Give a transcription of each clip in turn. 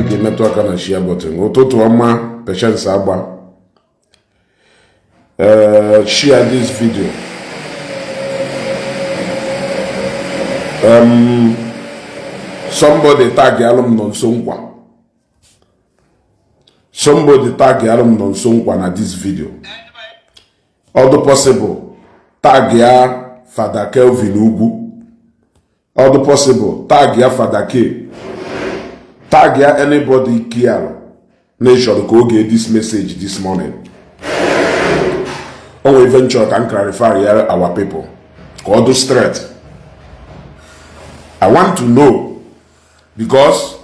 ka ga-emetụ aka na share button. Ụtụtụ ọma, Patience Agba. Share this video. Somebody tag alum nonso nkwa. Somebody tag alum nonso nkwa na this video. All the possible tag ya Father Kelvin Ugwu. All the possible tag ya Father K. Tag ya anybody care. Nation go get this message this morning. Or eventually can clarify our people. All those threats. I want to know, because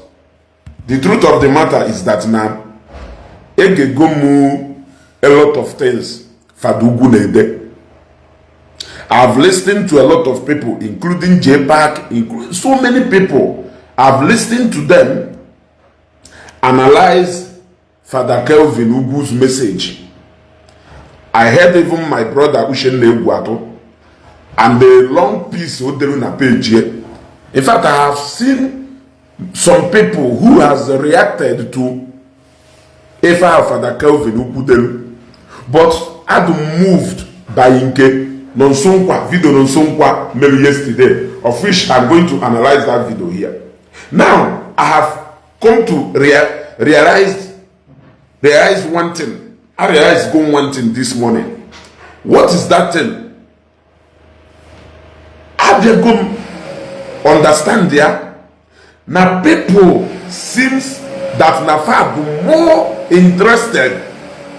the truth of the matter is that now ege gomu a lot of things fadugu nede. I've listened to a lot of people, including J-Pack, including so many people. I've listened to them analyze Father Kelvin Ugwu's message. I heard even my brother Ushenle Guato and the long piece Oderu na page here. In fact, I have seen some people who has reacted to Efa Father Kelvin Ugwuderu, but I'd moved by Inke Nonsonkwa video Nonsonkwa maybe yesterday, of which I'm going to analyze that video here. Now I have come to realize one thing. I realized one thing this morning. What is that thing? I just go understand there. Now people seems that Nafa are more interested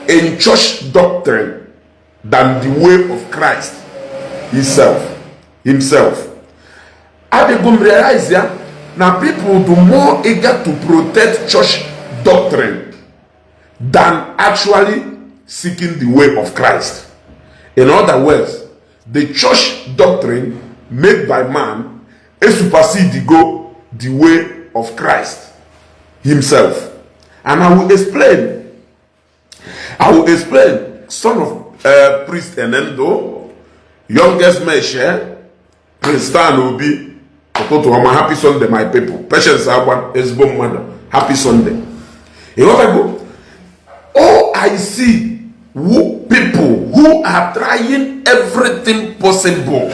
in church doctrine than the way of Christ himself. I just go realize there. Now people do more eager to protect church doctrine than actually seeking the way of Christ. In other words, the church doctrine made by man is supersede the way of Christ himself. And I will explain. Son of Priest Enendo, youngest Meshe, Prince Stan Obi, happy Sunday, my people. Patience Agba, Esbom Mother, happy Sunday. You know what I go? Oh, I see people who are trying everything possible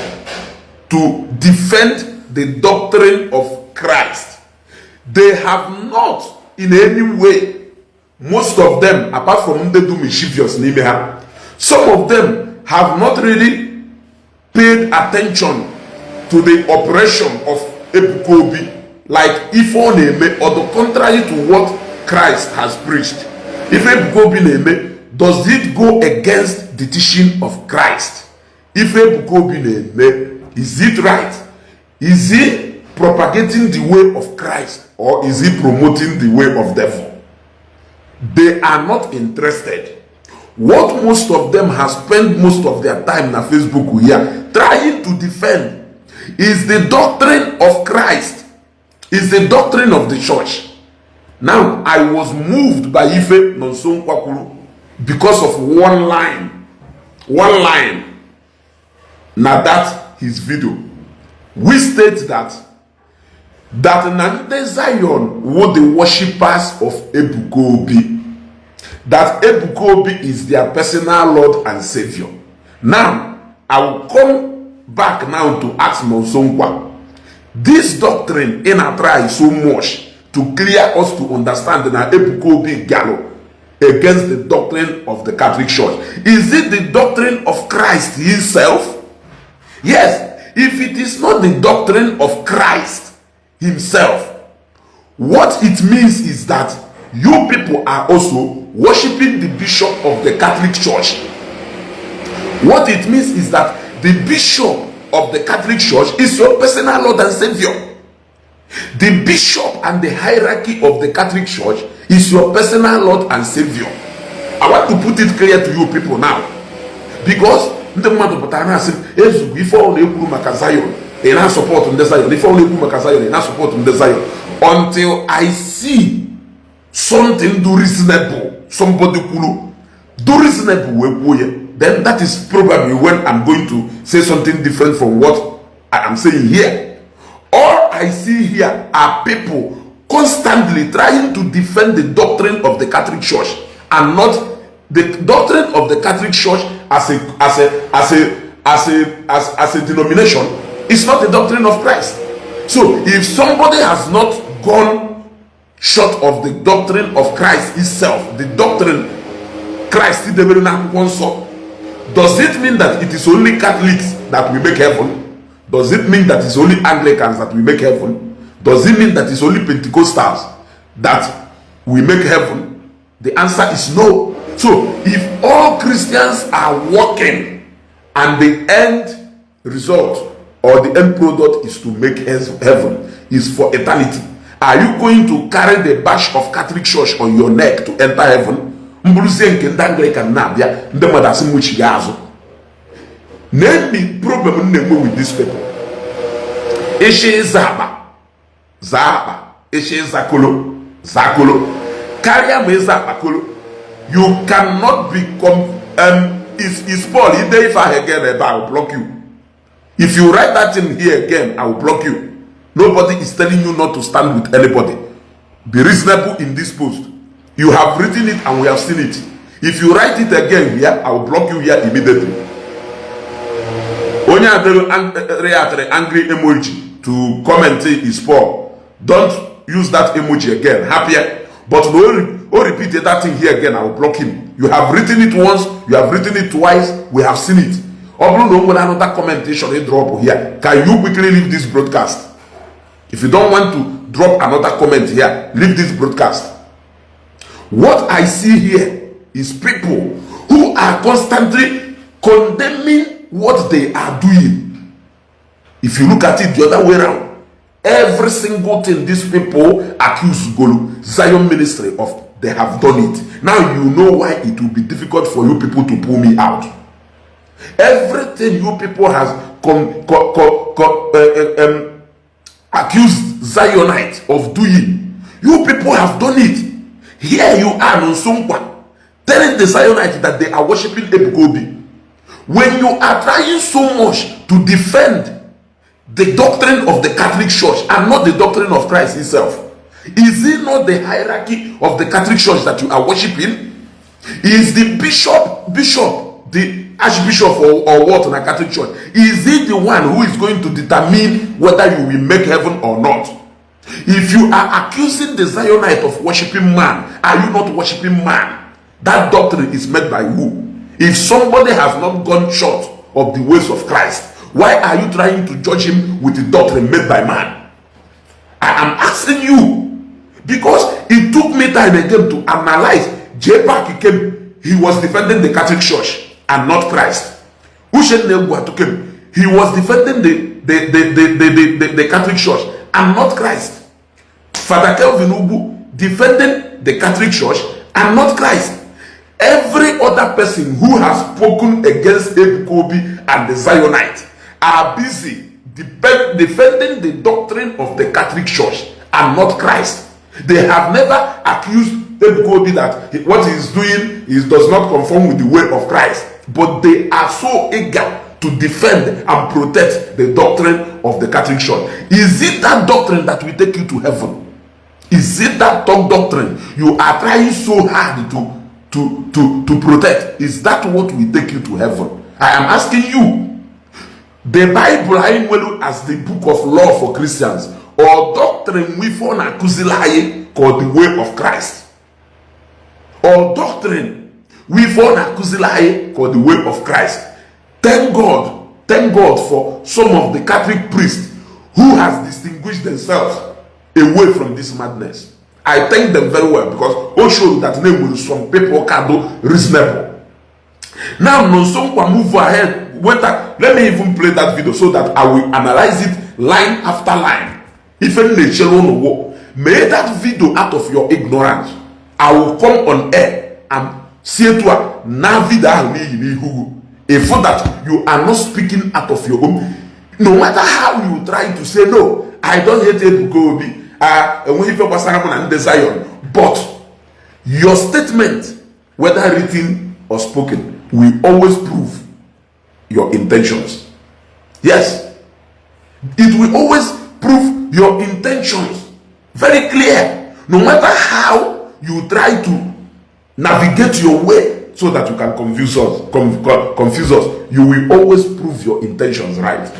to defend the doctrine of Christ. They have not in any way, most of them, apart from them do mischievous, some of them have not really paid attention to the operation of Ebuka Obi, like Ifo Neme, or the contrary to what Christ has preached. If Ebuka Obi Neme, does it go against the teaching of Christ? If Ebuka Obi Neme, is it right? Is he propagating the way of Christ, or is he promoting the way of devil? They are not interested. What most of them have spent most of their time on Facebook here trying to defend is the doctrine of Christ, is the doctrine of the church. Now, I was moved by Ife Nonson Kwakuru because of one line. Now that his video. We state that Nande Zion were the worshippers of Ebuka Obi. That Ebuka Obi is their personal Lord and Savior. Now, I will come back now to ask Nonson Kwa. This doctrine in Attire is so much to clear us to understand that Ebuka Obi Gallo against the doctrine of the Catholic Church. Is it the doctrine of Christ himself? Yes. If it is not the doctrine of Christ himself, what it means is that you people are also worshiping the bishop of the Catholic Church. What it means is that the bishop of the Catholic Church is your personal Lord and Savior. The bishop and the hierarchy of the Catholic Church is your personal Lord and Savior. I want to put it clear to you people now, because the mother putana said, before they put Makazayon, they now support on the Zion. Before they put Makazayon, they now support on the Zion. Until I see something do reasonable, somebody cool do reasonable, then that is probably when I'm going to say something different from what I am saying here. All I see here are people constantly trying to defend the doctrine of the Catholic Church and not the doctrine of the Catholic Church as a denomination is not the doctrine of Christ. So if somebody has not gone short of the doctrine of Christ itself, the doctrine Christ, does it mean that it is only Catholics that will make heaven? Does it mean that it's only Anglicans that will make heaven? Does it mean that it's only Pentecostals that will make heaven? The answer is no. So if all Christians are working and the end result or the end product is to make heaven, is for eternity, are you going to carry the badge of Catholic Church on your neck to enter heaven? Name the problem with these people. Ishi Zaba, Ishi Zakolo, Carry me Zapakolo. You cannot become is Paul. If I again, I will block you. If you write that in here again, I will block you. Nobody is telling you not to stand with anybody. Be reasonable in this post. You have written it and we have seen it. If you write it again here, I will block you here immediately. Only angry emoji to comment is Paul. Don't use that emoji again. Happier. But no repeat that thing here again, I will block him. You have written it once, you have written it twice, we have seen it. Another commentation drop here. Can you quickly leave this broadcast? If you don't want to drop another comment here, leave this broadcast. What I see here is people who are constantly condemning what they are doing. If you look at it the other way around, every single thing these people accuse Golu, Zion ministry of, they have done it. Now you know why it will be difficult for you people to pull me out. Everything you people has accused Zionite of doing, you people have done it. Here you are on Sunkwa, telling the Zionites that they are worshiping Ebuka Obi. When you are trying so much to defend the doctrine of the Catholic Church and not the doctrine of Christ himself, is it not the hierarchy of the Catholic Church that you are worshiping? Is the bishop, the archbishop or what in a Catholic Church, is he the one who is going to determine whether you will make heaven or not? If you are accusing the Zionite of worshiping man, are you not worshiping man? That doctrine is made by who? If somebody has not gone short of the ways of Christ, why are you trying to judge him with the doctrine made by man? I am asking you, because it took me time again to analyze. J-Pack came, he was defending the Catholic Church and not Christ. Ushen Negwa came, he was defending the Catholic Church and not Christ. Father Kelvin Ubu defending the Catholic Church and not Christ. Every other person who has spoken against Ebuka Obi and the Zionites are busy defending the doctrine of the Catholic Church and not Christ. They have never accused Ebuka Obi that what he is doing does not conform with the way of Christ. But they are so eager to defend and protect the doctrine of the Catholic Church. Is it that doctrine that will take you to heaven? Is it that doctrine you are trying so hard to protect? Is that what will take you to heaven? I am asking you. The Bible as the book of law for Christians, or doctrine we for nakuzilaye called the way of Christ, or doctrine we for nakuzilaye called the way of Christ. Thank God for some of the Catholic priests who has distinguished themselves away from this madness. I thank them very well, because also that name will some people can do reasonable. Now, no some can move ahead. Let me even play that video so that I will analyze it line after line. Even the children will make that video out of your ignorance. I will come on air and say to her, Navida if for that you are not speaking out of your own. No matter how you try to say no, I don't hate Ebuka Obi. But your statement, whether written or spoken, will always prove your intentions. Yes, it will always prove your intentions. Very clear. No matter how you try to navigate your way so that you can confuse us, you will always prove your intentions right.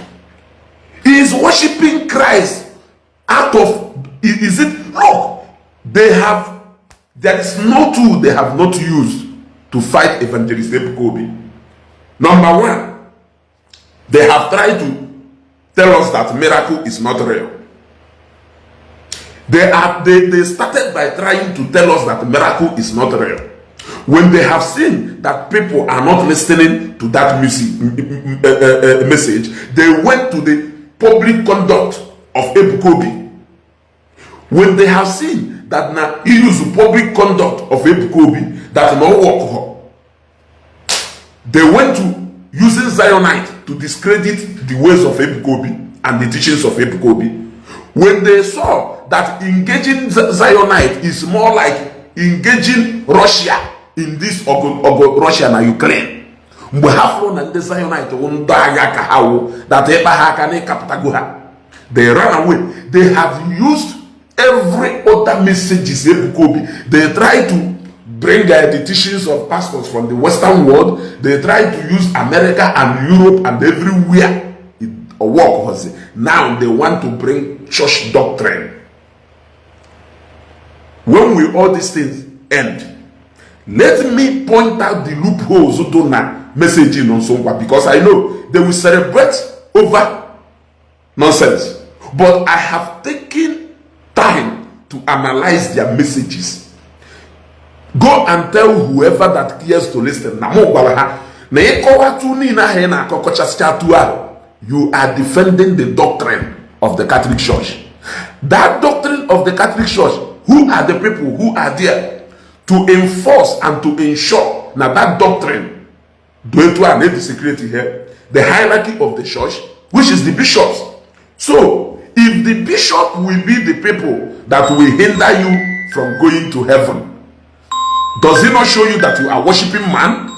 He is worshiping Christ out of, is it? No. There is no tool they have not used to fight Evangelist Ebuka Obi. Number one, they have tried to tell us that miracle is not real. They started by trying to tell us that miracle is not real. When they have seen that people are not listening to that message, they went to the public conduct of Ebuka Obi. When they have seen that now he use public conduct of Ebuka Obi, that no work, they went to using Zionite to discredit the ways of Ebuka Obi and the teachings of Ebuka Obi. When they saw that engaging Zionite is more like engaging Russia in this Russia and Ukraine, they ran away. They have used every other messages. They try to bring the teachings of pastors from the Western world. They try to use America and Europe and everywhere. Now they want to bring church doctrine. When will all these things end? Let me point out the loopholes who don't messaging on Songwa, because I know they will celebrate over nonsense. But I have taken time to analyze their messages. Go and tell whoever that cares to listen. You are defending the doctrine of the Catholic Church. That doctrine of the Catholic Church, who are the people who are there to enforce and to ensure now that doctrine, the hierarchy of the church, which is the bishops. So, if the bishop will be the people that will hinder you from going to heaven, does it not show you that you are worshiping man?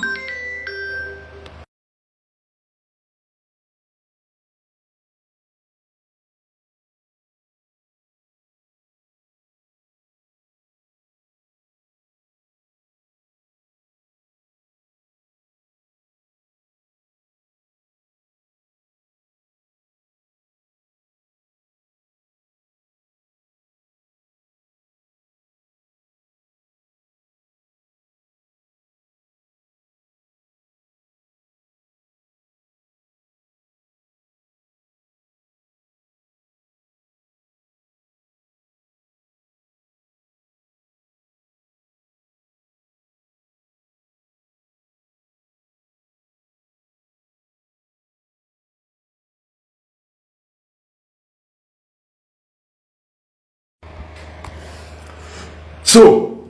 So,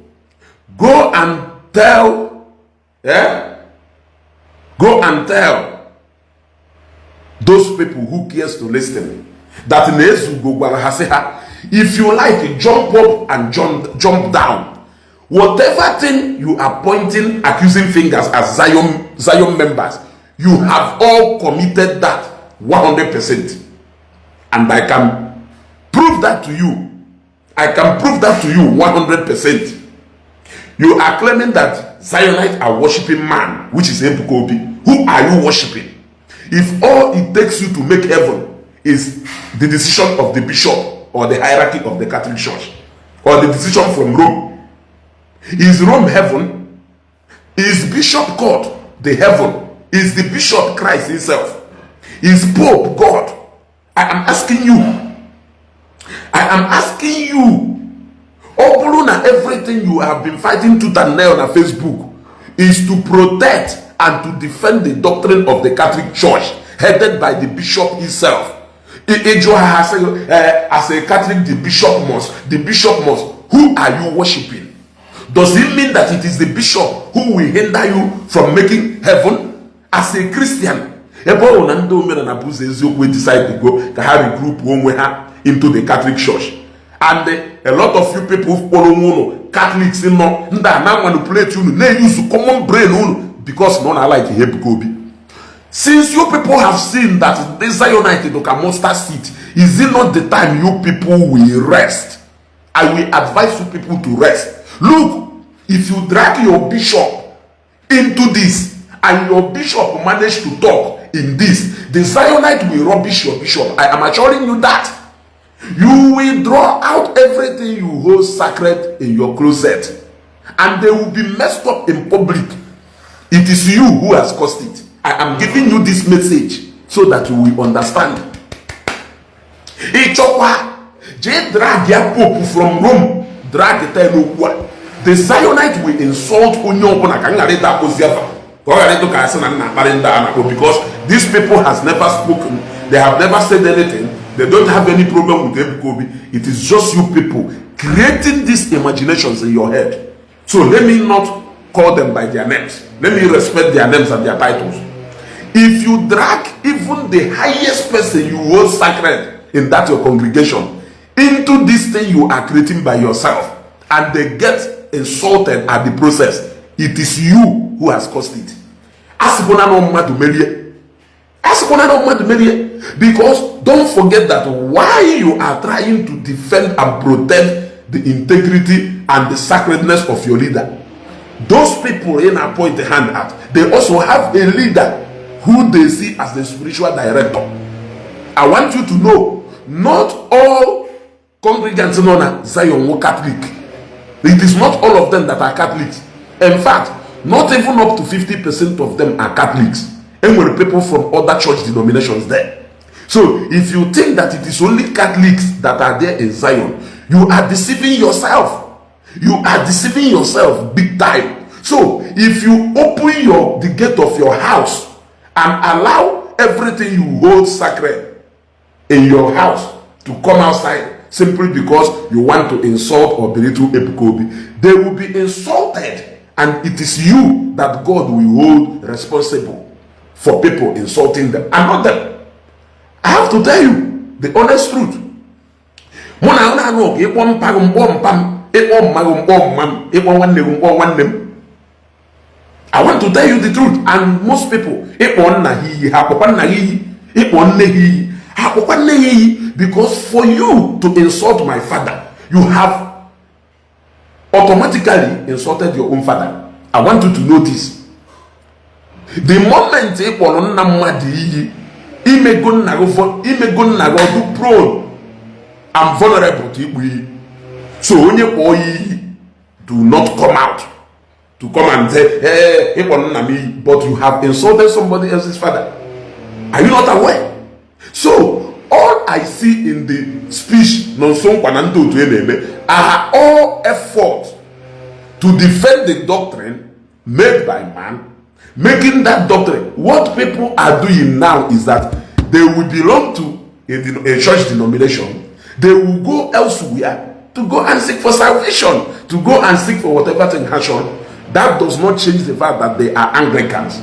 go and tell those people who cares to listen that if you like, jump up and jump down. Whatever thing you are pointing, accusing fingers as Zion members, you have all committed that 100%. And I can prove that to you. I can prove that to you 100%. You are claiming that Zionites are worshiping man, which is Ebuka Obi. Who are you worshiping? If all it takes you to make heaven is the decision of the bishop or the hierarchy of the Catholic Church, or the decision from Rome, is Rome heaven? Is Bishop God the heaven? Is the bishop Christ himself? Is Pope God? I am asking you. I am asking you. Everything you have been fighting tooth and nail on Facebook is to protect and to defend the doctrine of the Catholic Church, headed by the bishop himself. As a Catholic, the bishop must. Who are you worshiping? Does it mean that it is the bishop who will hinder you from making heaven? As a Christian, decide to go to have a group into the Catholic Church. And a lot of you people who follow Catholics, now manipulate you, they use common brain because none are like Ebuka Obi. Since you people have seen that the Zionite mustard seat, is it not the time you people will rest I will advise you people to rest. Look, if you drag your bishop into this and your bishop manage to talk in this, the Zionite will rubbish your bishop. I am assuring you that. You will draw out everything you hold sacred in your closet, and they will be messed up in public. It is you who has caused it. I am giving you this message so that you will understand. Drag your pope from Rome, drag it. The Zionite will insult because these people has never spoken, they have never said anything. They don't have any problem with Ebuka Obi. It is just you people creating these imaginations in your head. So let me not call them by their names. Let me respect their names and their titles. If you drag even the highest person you hold sacred in that your congregation into this thing you are creating by yourself, and they get insulted at the process, it is you who has caused it. Because don't forget that while you are trying to defend and protect the integrity and the sacredness of your leader, those people in a point the hand at, they also have a leader who they see as the spiritual director. I want you to know, not all congregants known as Zion were Catholic. It is not all of them that are Catholics. In fact, not even up to 50% of them are Catholics. And there are people from other church denominations there. So if you think that it is only Catholics that are there in Zion, you are deceiving yourself. You are deceiving yourself big time. So if you open the gate of your house and allow everything you hold sacred in your house to come outside simply because you want to insult or belittle Ebuka Obi, they will be insulted, and it is you that God will hold responsible for people insulting them and not them. I have to tell you the honest truth. I want to tell you the truth, and most people, because for you to insult my father, you have automatically insulted your own father. I want you to know this. The moment prone and vulnerable to it, so when you do not come out to come and say, hey, but you have insulted somebody else's father. Are you not aware? So all I see in the speech are all efforts to defend the doctrine made by man, making that doctrine. What people are doing now is that they will belong to a church denomination. They will go elsewhere to go and seek for salvation, to go and seek for whatever thing has shown. That does not change the fact that they are Anglicans.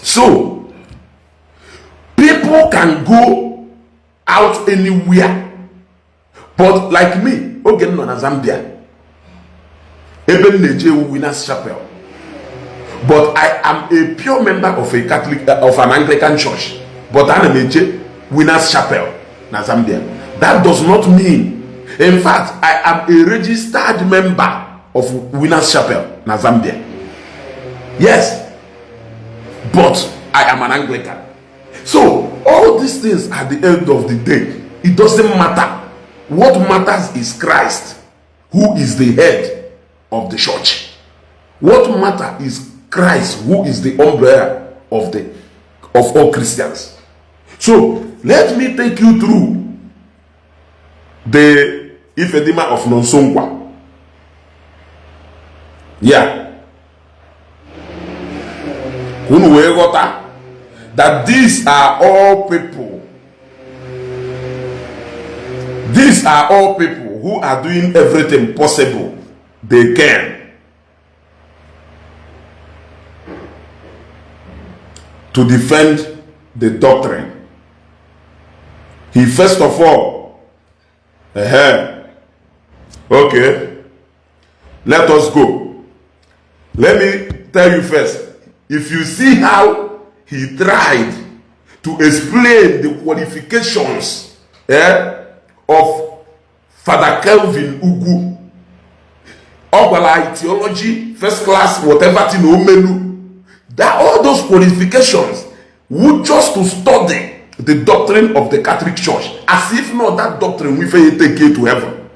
So people can go out anywhere, but like me, okay, no na Zambia, even Nigeria Winners Chapel, but I am a pure member of a Catholic of an Anglican church, but I am a Winners Chapel na Zambia. That does not mean, in fact, I am a registered member of Winners Chapel na Zambia. Yes, but I am an Anglican. So all these things at the end of the day, it doesn't matter. What matters is Christ, who is the head of the church. What matters is Christ, who is the umbrella of all Christians. So let me take you through the Ifedima of Nonsongwa. Yeah. That these are all people. These are all people who are doing everything possible they can to defend the doctrine. He first of all, okay, let us go. Let me tell you first, if you see how he tried to explain the qualifications of Father Kelvin Ugwu, theology, first class, whatever thing, Omenu, that all those qualifications would just to study the doctrine of the Catholic Church, as if not that doctrine we take you to heaven.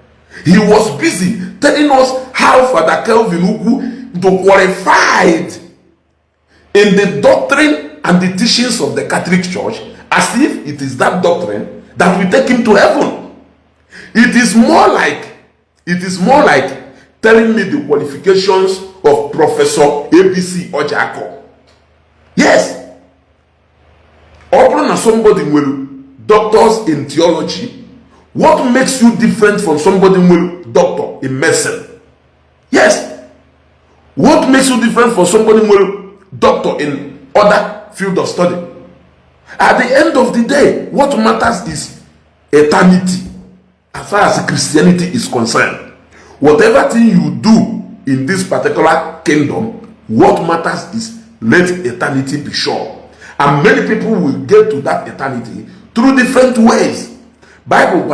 He was busy telling us how Father Kelvin Ugwu qualified in the doctrine and the teachings of the Catholic Church, as if it is that doctrine that will take him to heaven. It is more like telling me the qualifications of Professor ABC Ojako. Yes. Or somebody will doctors in theology. What makes you different from somebody will doctor in medicine? Yes. What makes you different from somebody will doctor in other field of study? At the end of the day, what matters is eternity. As far as Christianity is concerned, whatever thing you do in this particular kingdom, what matters is let eternity be sure. And many people will get to that eternity through different ways. Bible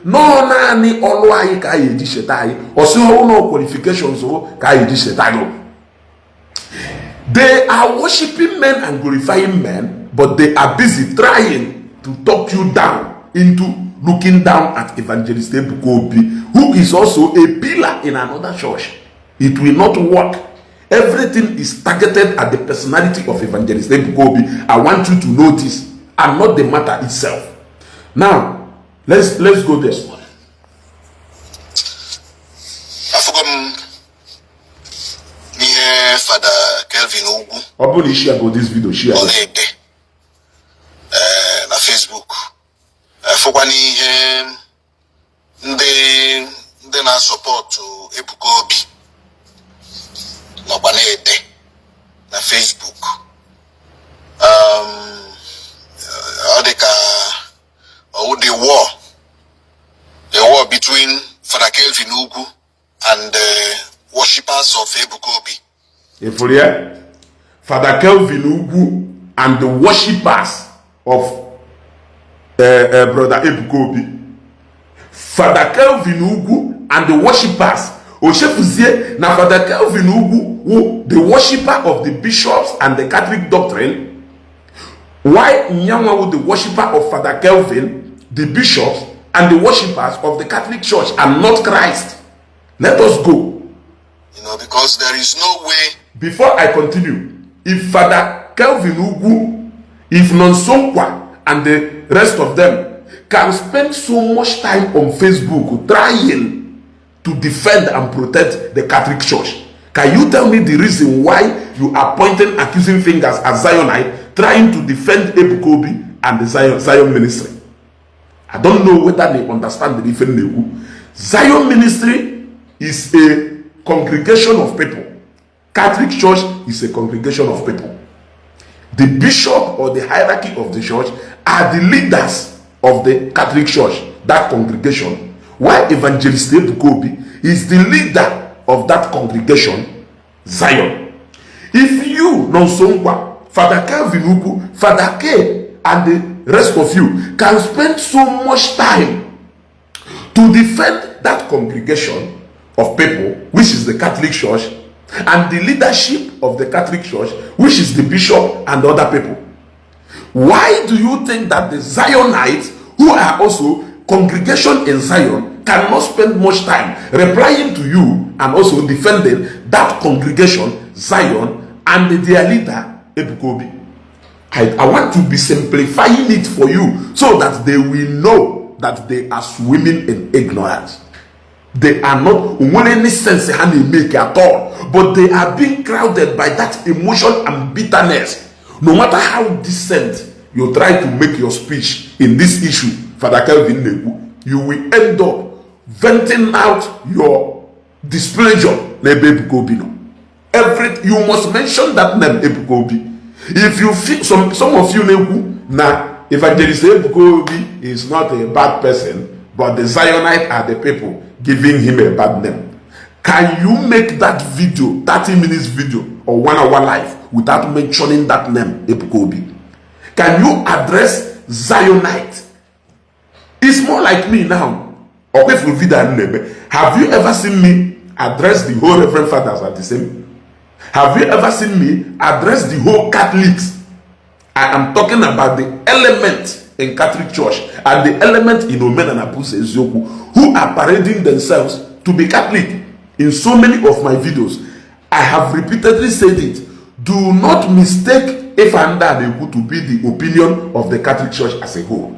no nani olu ka eji shetai or so no qualifications ka eji shetai. They are worshiping men and glorifying men, but they are busy trying to talk you down into looking down at Evangelist Ebuka Obi, who is also a pillar in another church. It will not work. Everything is targeted at the personality of Evangelist Ebuka Obi. I want you to notice, and not the matter itself. Now, let's go there. Father Kelvin Ugwu. Open Ishi about this video. Share na Facebook. For ndị na support Ebuka Obi na Facebook. The war between Father Kelvin Ugwu and the worshippers of Ebuka Obi. Father Kelvin Ugwu and the worshippers of Brother Ebuka Obi. Father Kelvin Ugwu and the worshippers. Oshefuzie na Father Kelvin Ugwu, the worshipper of the bishops and the Catholic doctrine. Why Nyanwa, the worshipper of Father Kelvin, the bishops and the worshippers of the Catholic Church, and not Christ? Let us go. Because there is no way. Before I continue, if Father Kelvin Ugwu, if Nonsonkwa and the rest of them can spend so much time on Facebook trying to defend and protect the Catholic Church, can you tell me the reason why you are pointing accusing fingers at Zionite trying to defend Ebuka Obi and the Zion ministry? I don't know whether they understand the difference. Zion ministry is a congregation of people. Catholic Church is a congregation of people. The bishop or the hierarchy of the church are the leaders of the Catholic Church, that congregation. While Evangelist Ebuka Obi is the leader of that congregation, Zion. If you, Nonsonkwa, Father Kelvin Ugwu, Father K, and the rest of you can spend so much time to defend that congregation of people, which is the Catholic Church, and the leadership of the Catholic Church, which is the bishop and other people, why do you think that the Zionites, who are also congregation in Zion, cannot spend much time replying to you and also defending that congregation, Zion, and their leader, Ebuka Obi? I want to be simplifying it for you so that they will know that they are swimming in ignorance. They are not any sense make at all, but they are being crowded by that emotion and bitterness. No matter how decent you try to make your speech in this issue, Father Kelvin Ugwu, you will end up venting out your displeasure. You must mention that name, Ebuka Obi. If you feel some of you know now, Evangelist Ebuka Obi is not a bad person, but the Zionites are the people giving him a bad name. Can you make that video, 30 minutes video or 1 hour live without mentioning that name, Ebuka Obi? Can you address Zionite? It's more like me now. Have you ever seen me address the whole Reverend Fathers at the same? Have you ever seen me address the whole Catholics? I am talking about the element in Catholic Church and the element in Omenala who are parading themselves to be Catholic. In so many of my videos, I have repeatedly said it. Do not mistake Ifanda to be the opinion of the Catholic Church as a whole.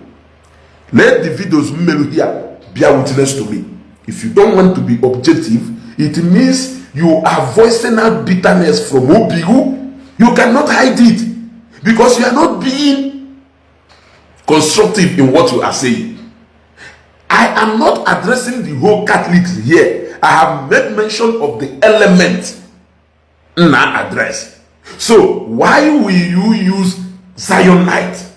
Let the videos here bear witness to me. If you don't want to be objective, it means you are voicing out bitterness from Obigu. You cannot hide it because you are not being constructive in what you are saying. I am not addressing the whole Catholics here. I have made mention of the element in our address. So why will you use Zionite?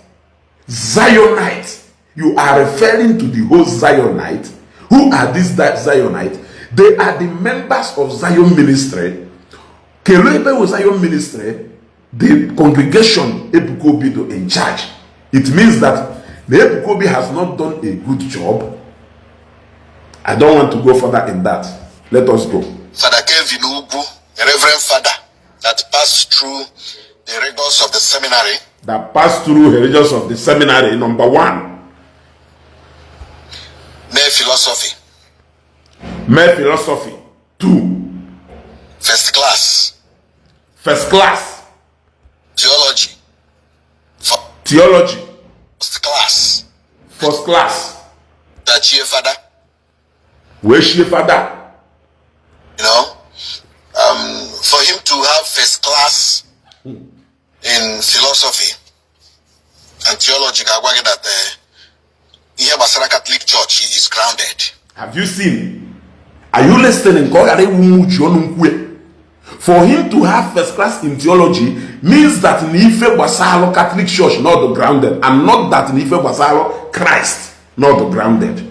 Zionite. You are referring to the whole Zionite. Who are these Zionite? They are the members of Zion ministry. Kelebe was Zion ministry, the congregation Ebuka Obi in charge. It means that the Ebuka Obi has not done a good job. I don't want to go further in that. Let us go. Father Kelvin Ugu, a reverend father that passed through the rigors of the seminary. That passed through the rigors of the seminary, number 1. Mere philosophy. Mere philosophy. 2. First class. First class. Theology. Theology. First class. First class. That's your father. Where's your father? You know, for him to have first class in philosophy and theology, that here Basara Catholic Church is grounded. Have you seen? Are you listening? For him to have first class in theology means that Nife Basalo Catholic Church not the grounded, and not that Nife Basalo Christ not the grounded.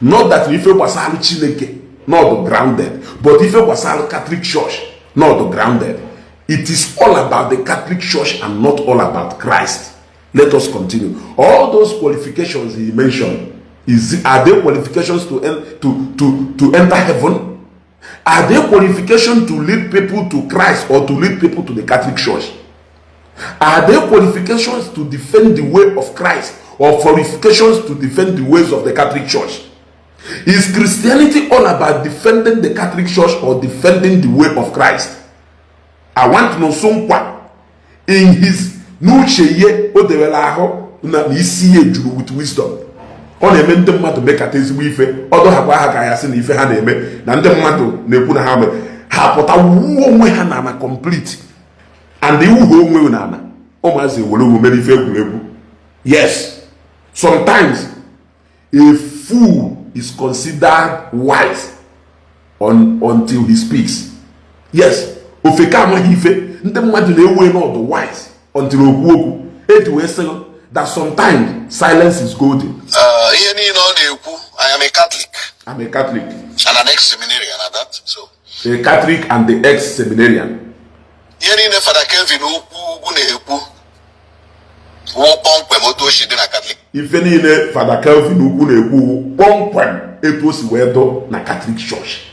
Not that Nife Basalo Chineke not the grounded, but Ife Basalo Catholic Church not the grounded. It is all about the Catholic Church and not all about Christ. Let us continue. All those qualifications he mentioned, are they qualifications to enter heaven? Are they qualifications to lead people to Christ or to lead people to the Catholic Church? Are they qualifications to defend the way of Christ or qualifications to defend the ways of the Catholic Church? Is Christianity all about defending the Catholic Church or defending the way of Christ? I want to know someone in his Nucheye Odewelaho na Isiagu with wisdom. On a mental matter make a taste with although Habahaka if I had a na Nepuna Hame Hapota Wu Hanana complete and the Wu Nana Omazi will many fair. Yes, sometimes a fool is considered wise until he speaks. Yes, Ofekama Hife, Ntemadu not the wise until Oku that sometimes silence is golden. I am a Catholic. I'm a Catholic. And an ex-seminarian at that. So a Catholic and the ex-seminarian. Father Kelvin If any Father Kelvin Ugu Pompem Epos Wedo na Catholic Church.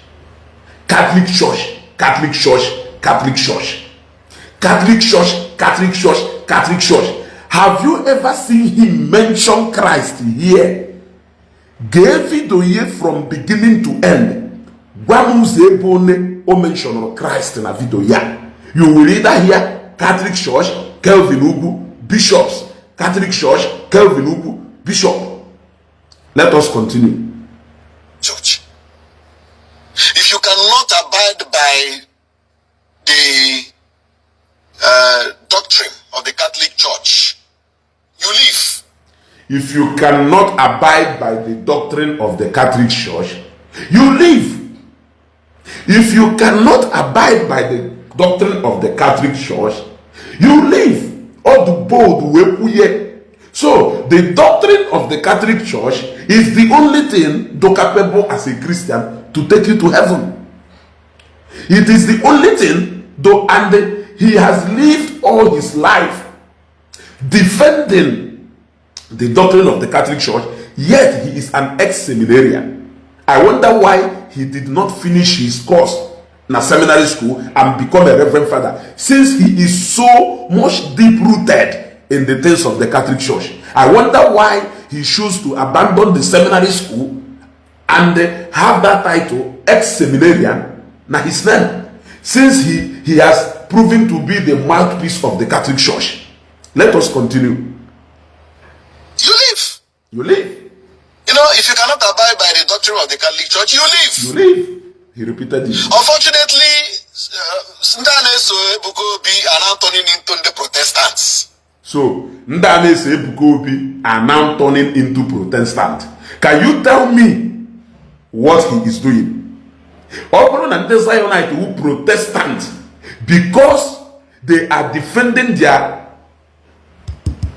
Catholic Church, Catholic Church, Catholic Church. Catholic Church, Catholic Church, Catholic Church. Have you ever seen him mention Christ here? Gave it from beginning to end. Guamuzebone o mention Christ in a video here. You will either hear Catholic Church, Kelvin Ugu, bishops. Catholic Church, Kelvin Ugu, bishop. Let us continue. Church. If you cannot abide by the doctrine of the Catholic Church, you leave. If you cannot abide by the doctrine of the Catholic Church, you leave. If you cannot abide by the doctrine of the Catholic Church, you leave. All the bold way. So the doctrine of the Catholic Church is the only thing capable as a Christian to take you to heaven. It is the only thing, and he has lived all his life defending the doctrine of the Catholic Church, yet he is an ex-seminarian. I wonder why he did not finish his course in a seminary school and become a reverend father, since he is so much deep-rooted in the things of the Catholic Church. I wonder why he chose to abandon the seminary school and have that title, ex-seminarian, now his name, since he has proven to be the mouthpiece of the Catholic Church. Let us continue. You live. You live. You know, if you cannot abide by the doctrine of the Catholic Church, you live. You live. He repeated it. Unfortunately, Ndi Ebuka Obi are now turning into the Protestants. So, Ndi Ebuka Obi are now turning into Protestant. Can you tell me what he is doing? Open and Zionite who Protestant because they are defending their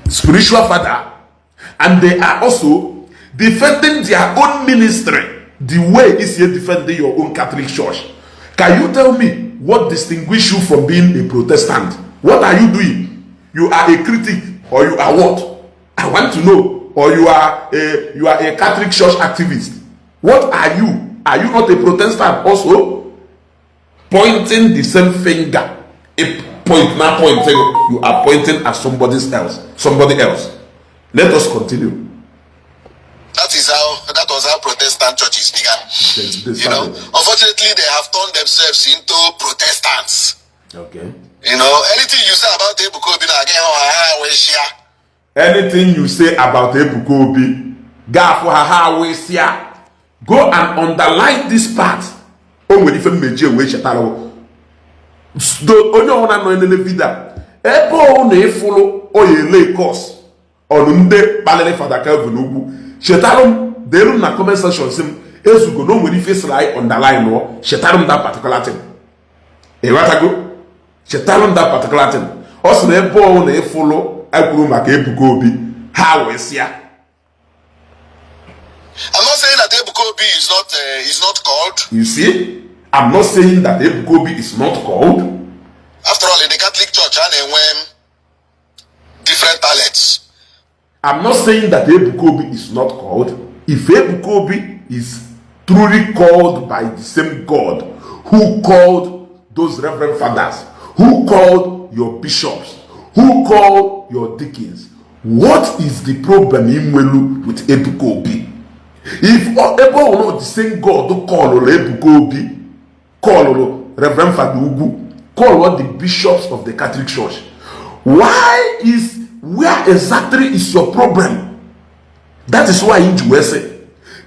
spiritual father, and they are also defending their own ministry the way Ishi defending your own Catholic Church. Can you tell me what distinguishes you from being a Protestant? What are you doing? You are a critic, or you are what? I want to know. Or you are a Catholic Church activist. What are you? Are you not a Protestant also? Pointing the same finger. You are pointing at somebody else. Let us continue. That was how Protestant churches began. You know, unfortunately, they have turned themselves into Protestants. Okay. You know, anything you say about Ebuka Obi again, anything you say about Ebuka Obi, go and underline this part. Oh, when if major way shataro. Onye ona no ene vida. Ebe o na follow o ye lay course. On nde balele Father Calvin Ugwu. Shetarum derum na comment section sim ezugo no when if slide underline no shetarum that particular thing. E watago shetarum that particular thing. Also na ebe o na follow akwuru maka Ebuka Obi ha we sia. I'm not saying that Ebuka Obi is not called. You see, I'm not saying that Ebuka Obi is not called. After all, in the Catholic Church, and different talents. I'm not saying that Ebuka Obi is not called. If Ebuka Obi is truly called by the same God who called those reverend fathers, who called your bishops, who called your deacons, what is the problem with Ebuka Obi? If Ebo will not the same God who call Ebuka Obi, call Reverend Father Ugwu, call what the bishops of the Catholic Church, where exactly is your problem? That is why in USA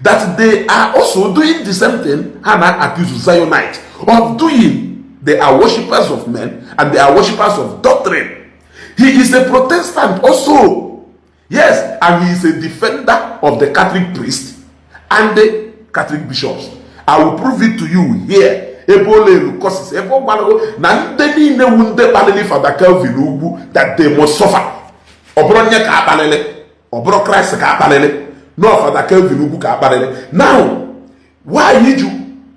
that they are also doing the same thing. Hannah accused Zionite of doing. They are worshippers of men and they are worshippers of doctrine. He is a Protestant also. Yes, and he is a defender of the Catholic priest and the Catholic bishops. I will prove it to you here. That they must suffer. No, Father Kelvin Ugu. Now, why did you?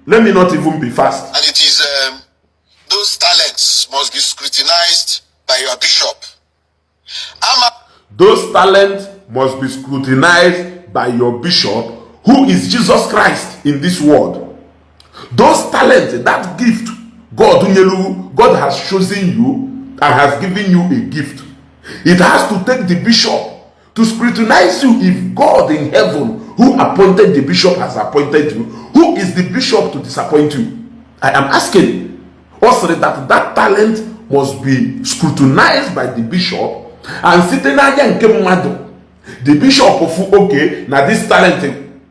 Let me not even be fast. And it is those talents must be scrutinized by your bishop. Those talents must be scrutinized by your bishop, who is Jesus Christ in this world. Those talents, that gift, God has chosen you and has given you a gift. It has to take the bishop to scrutinize you. If God in heaven, who appointed the bishop, has appointed you, who is the bishop to disappoint you? I am asking also that talent must be scrutinized by the bishop and sitting the bishop of okay, now this talent,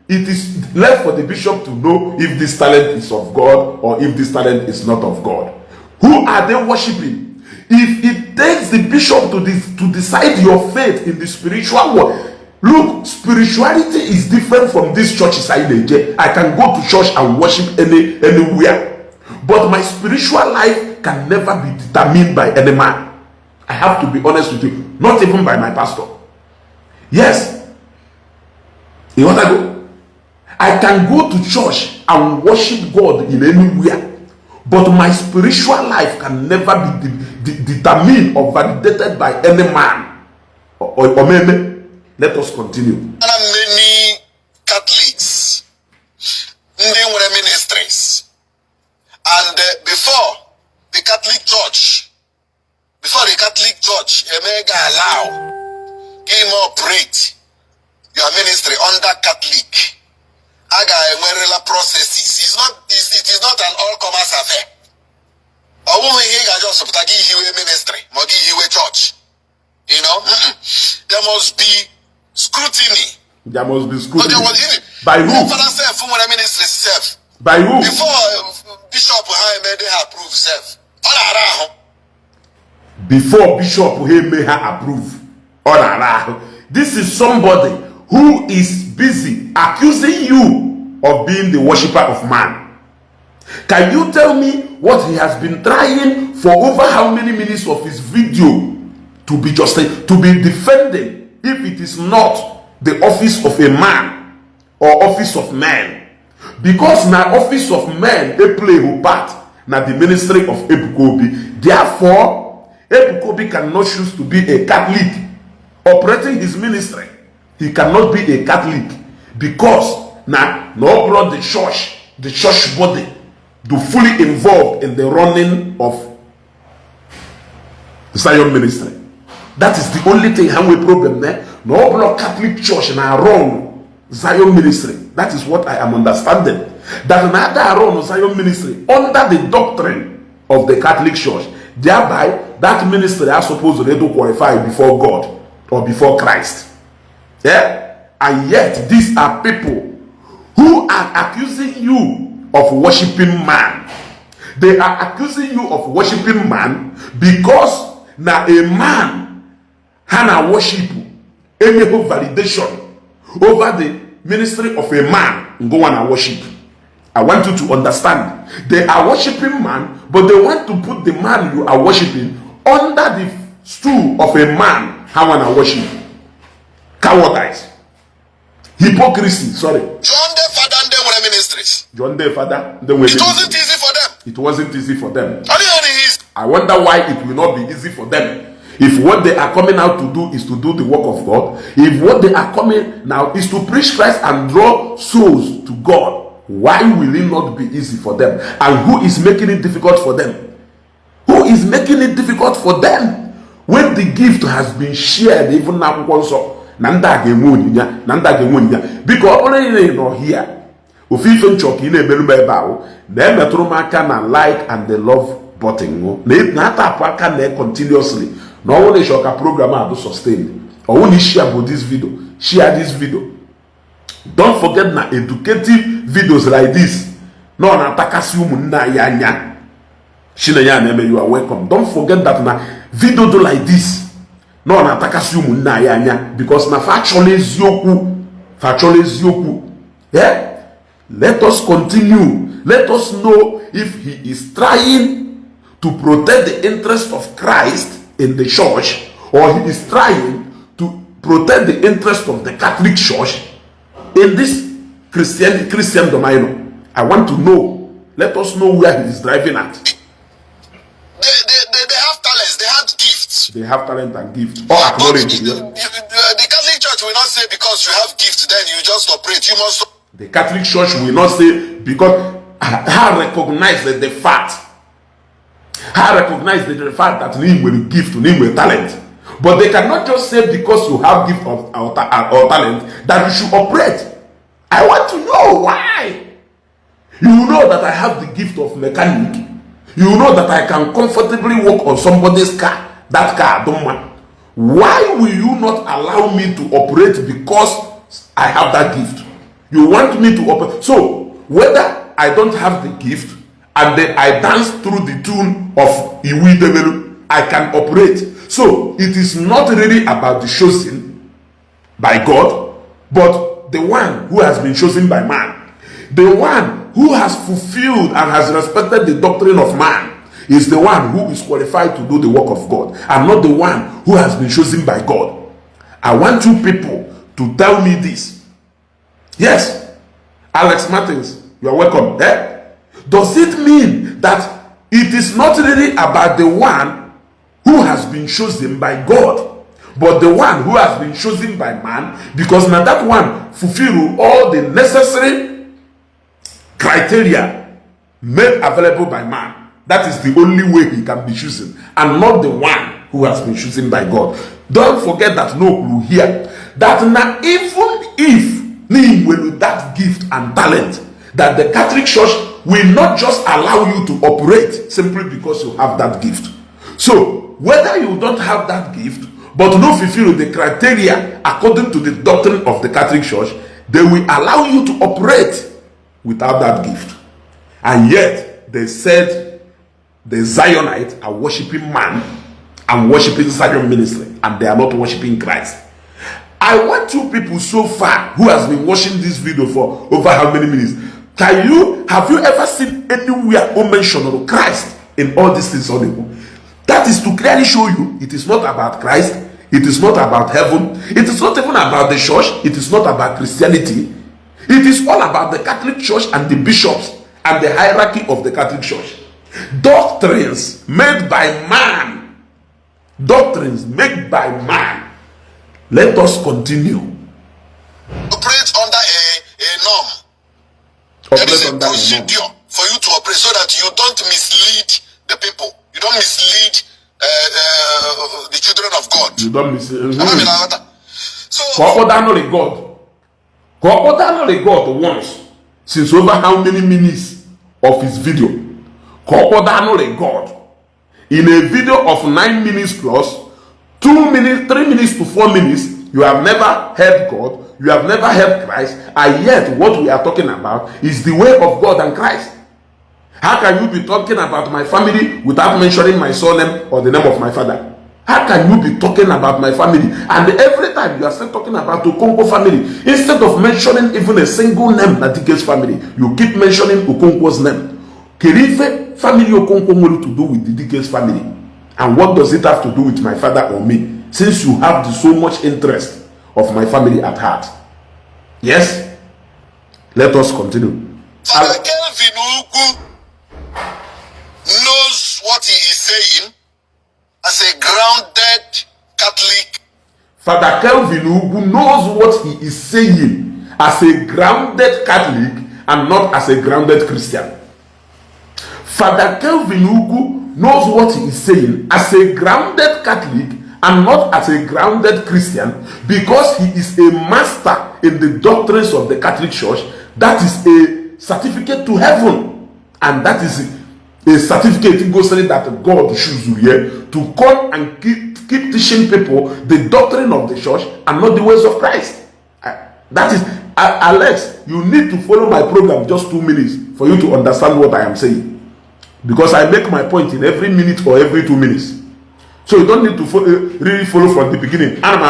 it is left for the bishop to know if this talent is of God or if this talent is not of God. Who are they worshiping? If it takes the bishop to decide your faith in the spiritual world, look, spirituality is different from this church. I can go to church and worship anywhere, but my spiritual life can never be determined by any man. I have to be honest with you. Not even by my pastor. Yes. You want to go? I can go to church and worship God in anywhere, but my spiritual life can never be determined or validated by any man. Or let us continue. Many Catholics, they were ministries, and before the Catholic Church, Emega allow him operate your ministry under Catholic. Aga processes. It is not an all-comers affair. Ministry, church. You know, there must be scrutiny. There must be scrutiny. By who? By who? Before Bishop Meha approve self. Before Bishop Meha approve. This is somebody who is busy accusing you of being the worshipper of man. Can you tell me what he has been trying for over how many minutes of his video to be defending, if it is not the office of a man or office of man? Because now office of man they play who part now the ministry of Ebuka Obi. Therefore, Ebuka Obi cannot choose to be a Catholic operating his ministry. He cannot be a Catholic because now no blood the church body do fully involved in the running of the Zion ministry. That is the only thing how we problem there. No blood Catholic church now run Zion ministry. That is what I am understanding. That another run Zion ministry under the doctrine of the Catholic church. Thereby, that ministry are supposed to qualify before God or before Christ. Yeah? And yet, these are people who are accusing you of worshiping man. They are accusing you of worshiping man because now a man has worship any validation over the ministry of a man go and worship. I want you to understand. They are worshiping man, but they want to put the man you are worshiping under the stool of a man how and worship. Cowardice. Hypocrisy, sorry. John the Father and they were ministries. John the Father, they were. It wasn't easy for them. It wasn't easy for them. I wonder why it will not be easy for them. If what they are coming out to do is to do the work of God, if what they are coming now is to preach Christ and draw souls to God, why will it not be easy for them? And who is making it difficult for them? Who is making it difficult for them? When the gift has been shared, even now, Nanda Gemunya, because already no here. Official chock in a melumba bow, then the Trumaka like and the love button. Nata continuously. No only shock a program to sustain. Or only share about this video. Share this video. Don't forget na educative videos like this. No na takasium na yanya. Shinaya neme, you are welcome. Don't forget that na video do like this. No na takasium na yanya because na factually zioku. Yeah. Let us continue. Let us know if he is trying to protect the interest of Christ in the church, or he is trying to protect the interest of the Catholic Church in this Christian domain. I want to know. Let us know where he is driving at. They have talents. They have gifts. They have talent and gift. Or acknowledge. The Catholic Church will not say because you have gift, then you just operate. You must. The Catholic Church will not say because I recognize the fact. I recognize the fact that you will gift, you will talent. But they cannot just say because you have gift or talent that you should operate. I want to know why. You know that I have the gift of mechanic. You know that I can comfortably walk on somebody's car. That car, don't mind. Why will you not allow me to operate because I have that gift? You want me to operate. So, whether I don't have the gift and then I dance through the tune of Iwi, I can operate. So, it is not really about the chosen by God, but the one who has been chosen by man. The one who has fulfilled and has respected the doctrine of man. is the one who is qualified to do the work of God and not the one who has been chosen by God. I want you people to tell me this. Yes, Alex Martins, you are welcome. Does it mean that it is not really about the one who has been chosen by God, but the one who has been chosen by man, because now that one fulfill all the necessary criteria made available by man? That is the only way he can be chosen, and not the one who has been chosen by God. Don't forget that no clue here, that now even if with that gift and talent, that the Catholic Church will not just allow you to operate simply because you have that gift. So whether you don't have that gift but no fulfill the criteria according to the doctrine of the Catholic Church, they will allow you to operate without that gift. And yet they said the Zionites are worshiping man and worshiping Zion ministry, and they are not worshiping Christ. I want you people so far who has been watching this video for over how many minutes? Have you ever seen anywhere or mention of Christ in all these things? That is to clearly show you it is not about Christ, it is not about heaven, it is not even about the church, it is not about Christianity. It is all about the Catholic Church and the bishops and the hierarchy of the Catholic Church. Doctrines made by man. Doctrines made by man. Let us continue. Operate under a norm. There is a procedure for you to operate so that you don't mislead the people. You don't mislead the children of God. You don't mislead. So, God once, since over how many minutes of his video? God. In a video of 9 minutes plus, 2 minutes, 3 minutes to 4 minutes, you have never heard God, you have never heard Christ, and yet what we are talking about is the way of God and Christ. How can you be talking about my family without mentioning my surname or the name of my father? How can you be talking about my family and every time you are still talking about the Okonkwo family, instead of mentioning even a single name Natike's family, you keep mentioning Okonkwo's name? Kerife family Okonkwo want to do with the Dike's family? And what does it have to do with my father or me, since you have so much interest of my family at heart? Yes? Let us continue. Father Kelvin knows what he is saying as a grounded Catholic. Father Kelvin Ugu knows what he is saying as a grounded Catholic and not as a grounded Christian. Father Kelvin Ugu knows what he is saying as a grounded Catholic and not as a grounded Christian, because he is a master in the doctrines of the Catholic Church. That is a certificate to heaven, and that is a certificate in saying that God chooses you here to come and keep teaching people the doctrine of the church and not the ways of Christ. That is, Alex, you need to follow my program just 2 minutes for you to understand what I am saying, because I make my point in every minute or every 2 minutes. So you don't need to really follow from the beginning. I'm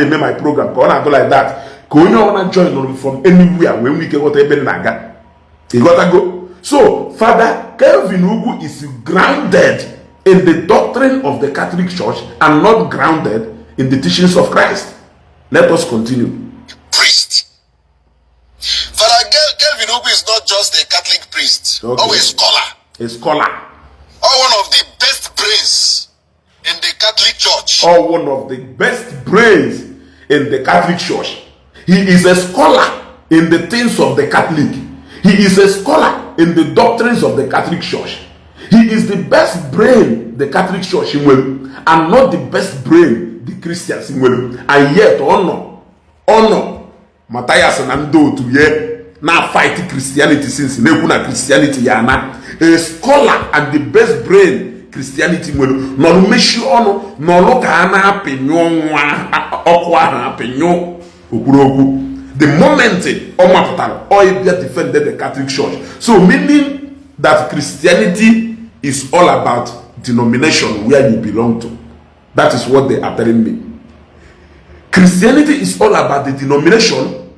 make my program. Go like that. Go on join from anywhere when we get what you gotta go. So Father Kelvin Ugu is grounded in the doctrine of the Catholic Church and not grounded in the teachings of Christ. Let us continue. Priest. Father Kelvin Ugu is not just a Catholic priest, or a scholar. A scholar. Or one of the best brains in the Catholic Church. Or one of the best brains in the Catholic Church. He is a scholar in the things of the Catholic. He is a scholar in the doctrines of the Catholic Church. He is the best brain the Catholic Church will, and not the best brain the Christians will. And yet, honor, Matthias and Ando to ye now fight Christianity since Nebuna Christianity yana. A scholar and the best brain Christianity will no meshi ono no loka ana penyo okwa penyo okurogu. The moment Omaputalo Oibia defended the Catholic Church. So meaning that Christianity is all about denomination where you belong to. That is what they are telling me. Christianity is all about the denomination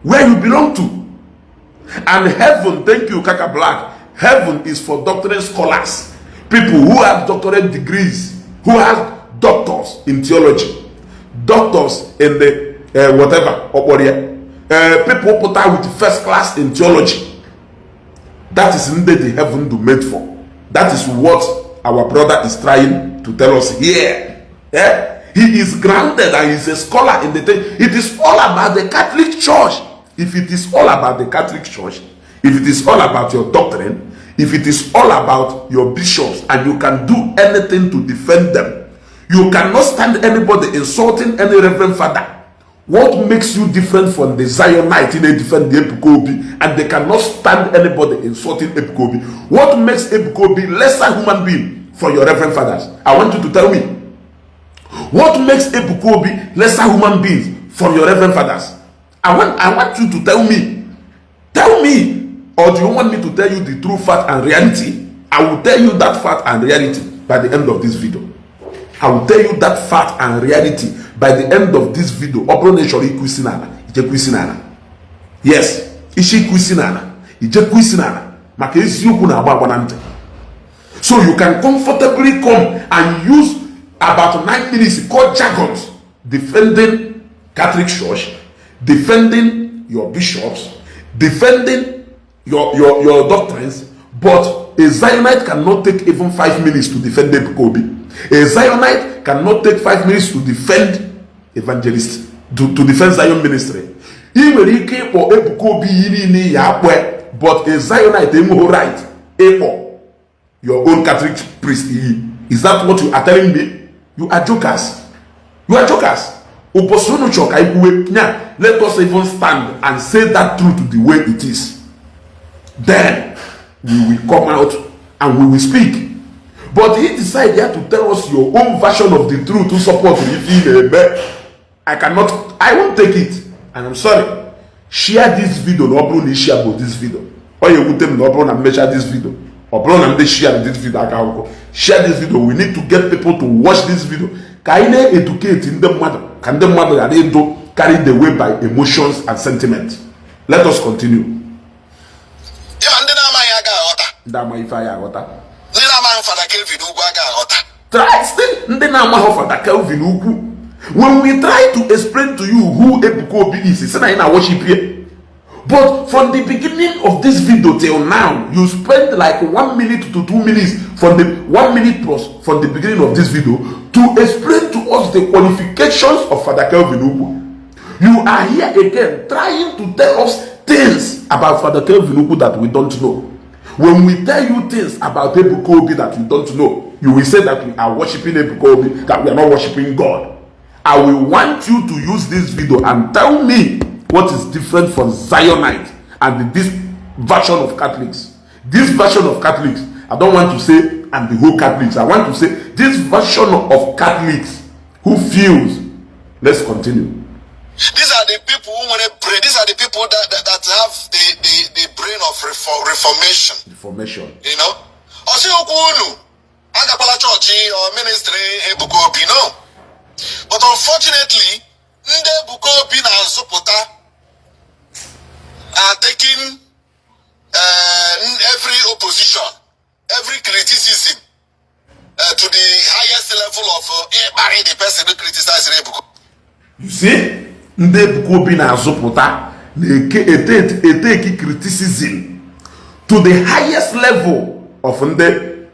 where you belong to. And heaven, thank you, Kaka Black. Heaven is for doctrine scholars. people who have doctorate degrees, who have doctors in theology, doctors in the whatever, people put out with first class in theology. That is indeed the heaven to made for. That is what our brother is trying to tell us here. He is grounded and he is a scholar in the thing. It is all about the Catholic Church. If it is all about the Catholic Church, if it is all about your doctrine, if it is all about your bishops, and you can do anything to defend them, you cannot stand anybody insulting any reverend father. What makes you different from the Zionite in a defend the Ebuka Obi, and they cannot stand anybody insulting Ebuka Obi? What makes Ebuka Obi lesser human being for your reverend fathers? I want you to tell me. What makes Ebuka Obi lesser human beings for your reverend fathers? I want you to tell me. Tell me. Or do you want me to tell you the true fact and reality? I will tell you that fact and reality by the end of this video. I will tell you that fact and reality by the end of this video. Yes, Ishi kusinana, ije kusinana, maka eziokwu na agba na ntị. So you can comfortably come and use about 9 minutes called jargons defending Catholic Church, defending your bishops, defending your doctrines, but a Zionite cannot take even 5 minutes to defend Ebuka Obi. A Zionite cannot take 5 minutes to defend Evangelist, to defend Zion ministry. Even if Ebuka Obi, but a Zionite ain't right. Your own Catholic priest. Is that what you are telling me? You are jokers. You are jokers. Let us even stand and say that truth the way it is. Then we will come out and we will speak. But he decided to tell us your own version of the truth to support me. I won't take it. And I'm sorry. Share this video. No problem. Share about this video. Or you will tell me no problem. Share this video. Or problem. Share this video. Share this video. We need to get people to watch this video. Can they educate in the mother? Can the mother carry the way by emotions and sentiment? Let us continue. When we try to explain to you who Ebuka Obi is, it's not in our worship here. But from the beginning of this video till now, you spend like 1 minute to 2 minutes from the 1 minute plus from the beginning of this video to explain to us the qualifications of Father Kelvin Ukwu. You are here again trying to tell us things about Father Kelvin Ukwu that we don't know. When we tell you things about Ebuka Obi that you don't know, you will say that we are worshiping Ebuka Obi, that we are not worshiping God. I will want you to use this video and tell me what is different from Zionite and this version of Catholics. This version of Catholics, I don't want to say and the whole Catholics. I want to say this version of Catholics who feels. Let's continue. These are the people who want to pray. These are the people that have the brain of reformation. Reformation. You know? Osi okunu, agapala church or ministry Ebuka Obi, no. But unfortunately, Ndi Ebuka Obi na Zopota are taking every opposition, every criticism to the highest level of the person who criticizes Ebuka. You see? Ndi Ebuka Obi na Zopota take criticism to the highest level of Ndi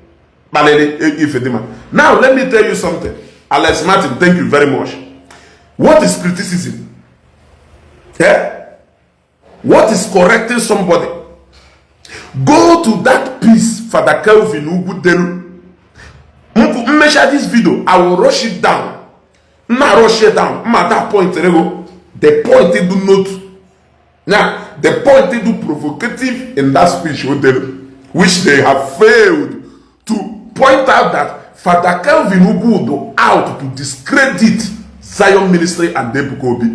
Ifedima. Now let me tell you something. Alex Martin, thank you very much. What is criticism? Yeah? What is correcting somebody? Go to that piece, Father Kelvin Ukwu. Measure this video. I will rush it down. Rush it down. At that point, the point they do not. Now, the point they do provocative in that speech, which they have failed to point out that Father Kelvin Ukwu out to discredit Zion ministry and Ebuka Obi,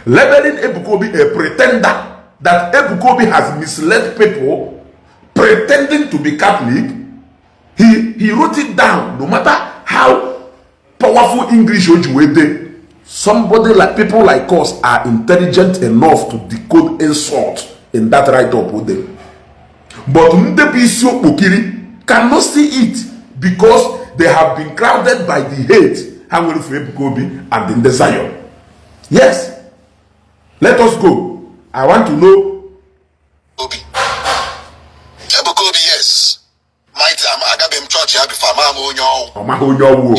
labeling Ebuka Obi a pretender, that Ebuka Obi has misled people pretending to be Catholic. He wrote it down. No matter how powerful English you somebody like people like us are intelligent enough to decode insult in that write-up with them. But Ndebi Isiokpokiri cannot see it. because they have been crowded by the hate hanging for Ebuka Obi and in the Zion. Yes. Let us go. I want to know. Obi. Ebuka Obi, yes. Mighty, I got him church here before. You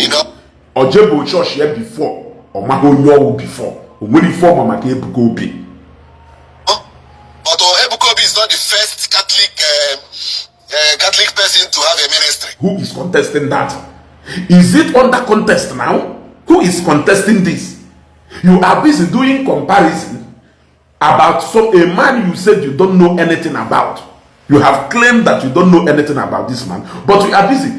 know? Ojebo church here before. Before. When form Mama Ebuka Obi. But Ebuka Obi is not the first Catholic person to have a ministry. Who is contesting that? Is it under contest now? Who is contesting this? You are busy doing comparison about a man you said you don't know anything about. You have claimed that you don't know anything about this man, but you are busy.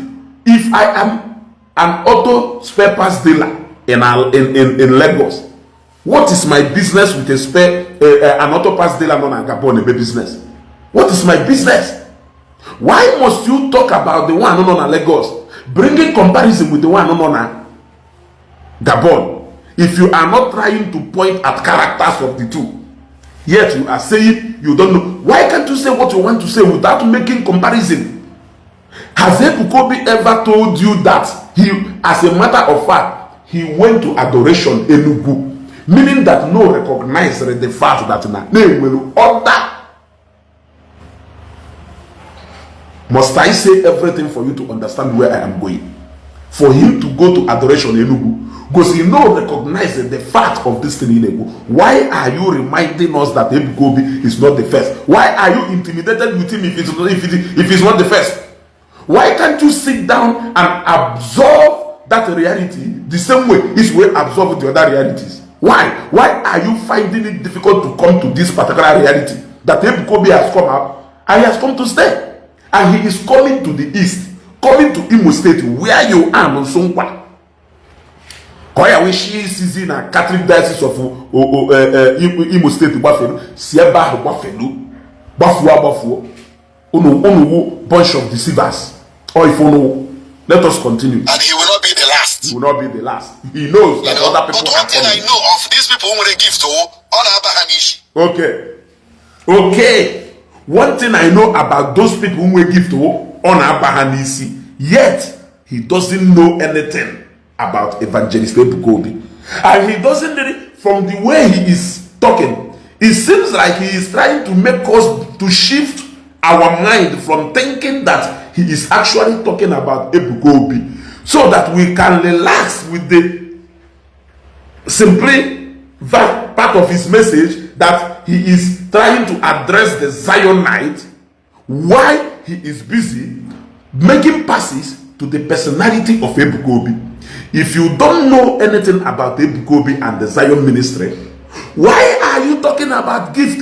If I am an auto spare parts dealer in Lagos, what is my business with an auto parts dealer on Gabon business? What is my business? Why must you talk about the one on Lagos, bringing comparison with the one on Gabon, if you are not trying to point at characters of the two? Yet you are saying you don't know. Why can't you say what you want to say without making comparison? Has Ebuka Obi ever told you that he, as a matter of fact, he went to adoration Enugu, meaning that no recognize the fact that na name will order? Must I say everything for you to understand where I am going? For him to go to adoration Enugu, because he no recognize the fact of this thing in Enugu. Why are you reminding us that Ebuka Obi is not the first? Why are you intimidated with him if he's not the first? Why can't you sit down and absorb that reality the same way is we absorb the other realities? Why? Why are you finding it difficult to come to this particular reality that Ebuka Obi has come out and he has come to stay? And he is coming to the east, coming to Imo State, where you are on Sonkwa. Koya wishi season and Catholic Diocese of Imo State, Buffalo, Sieba, Buffalo, Unu, bunch of deceivers. Or if you know, let us continue. And he will not be the last. He will not be the last. He knows that other people. But one thing I know of these people who will give to Ishi. Okay. One thing I know about those people who will give to Ishi, yet he doesn't know anything about Evangelist Ebuka Obi. And he doesn't really, from the way he is talking, it seems like he is trying to make us to shift our mind from thinking that he is actually talking about Ebuka Obi, so that we can relax with the simply that part of his message that he is trying to address the Zionite, while he is busy making passes to the personality of Ebuka Obi. If you don't know anything about Ebuka Obi and the Zion ministry, why are you talking about gift?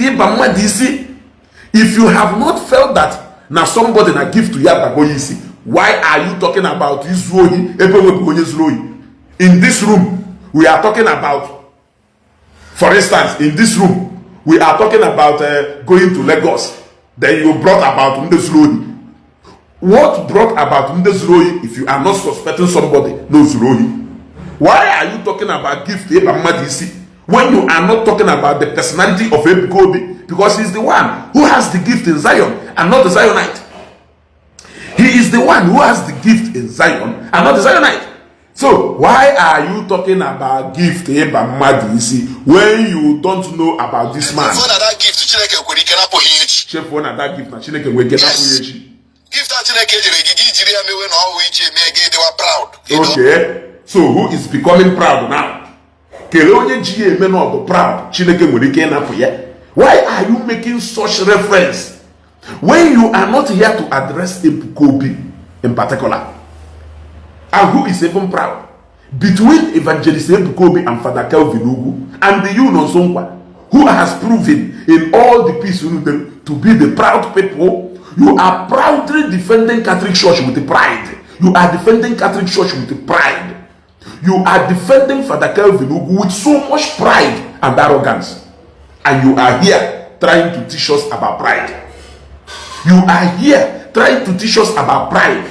If you have not felt that now somebody na gift to Yabagoyisi, why are you talking about Israeli? In this room, we are talking about, for instance, in this room, we are talking about going to Lagos. Then you brought about Ndezrohi. What brought about Ndezrohi if you are not suspecting somebody knows Rohi? Why are you talking about gift to Ebamadisi when you are not talking about the personality of Ebuka Obi? Because he's the one who has the gift in Zion and not the Zionite. He is the one who has the gift in Zion and not the Zionite. So why are you talking about gift to Ebamadisi when you don't know about this man? That gift to Chineke Give that they were proud. Okay. So who is becoming proud now? Proud. Why are you making such reference when you are not here to address Ebuka Obi in particular? And who is even proud? Between Evangelist Ebuka Obi and Father Kelvin Ugu and the Yunon Sonkwa, who has proven in all the peace to be the proud people. You are proudly defending Catholic Church with the pride. You are defending Catholic Church with the pride. You are defending Father Kelvin Ugu with so much pride and arrogance. And you are here trying to teach us about pride. You are here trying to teach us about pride.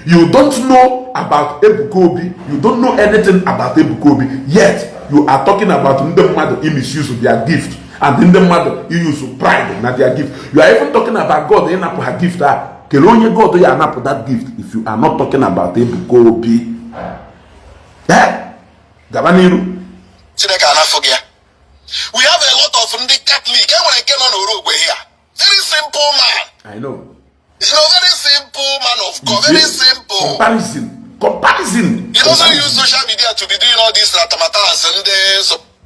You don't know about Ebuka Obi. You don't know anything about Ebuka Obi. Yet, you are talking about Ndemadu in misuse of their gift. And Ndemadu in use of pride, not their gift. You are even talking about God in her gift. Kelonye God ya anapụ that gift if you are not talking about Ebuka Obi. Gabaniru. We have a lot of Ndi Catholic. Very simple man. I know. Very simple man of God. Very simple. Comparison. He doesn't use social media to be doing all these ratamatas and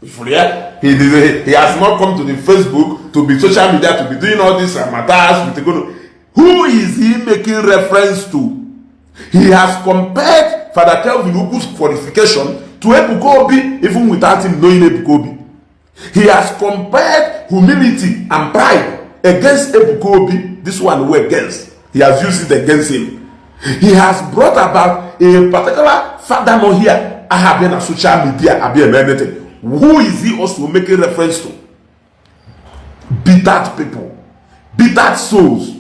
he has not come to the Facebook to be social media to be doing all these ratamatas. Who is he making reference to? He has compared Father Kelvin Ugu's qualification to Ebuka Obi even without him knowing Ebuka Obi. He has compared humility and pride against Ebuka Obi. This one we're against. He has used it against him. He has brought about a particular father no here. I have been on social media. I have been anything. Who is he also making reference to? Bitter people, bitter souls,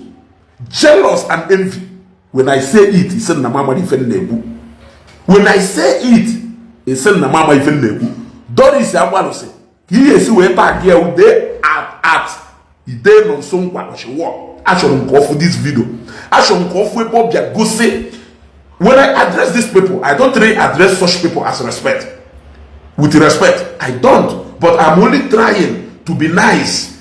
jealous and envy. When I say it, he said, "Namama ifen nebu." When I say it, he said, "Namama ifen nebu." Doris Yamwalose. He is way back here. They at he did on some what she walk. I should call for this video. I should call for Bob go say. When I address these people, I don't really address such people as respect. With respect, I don't. But I'm only trying to be nice.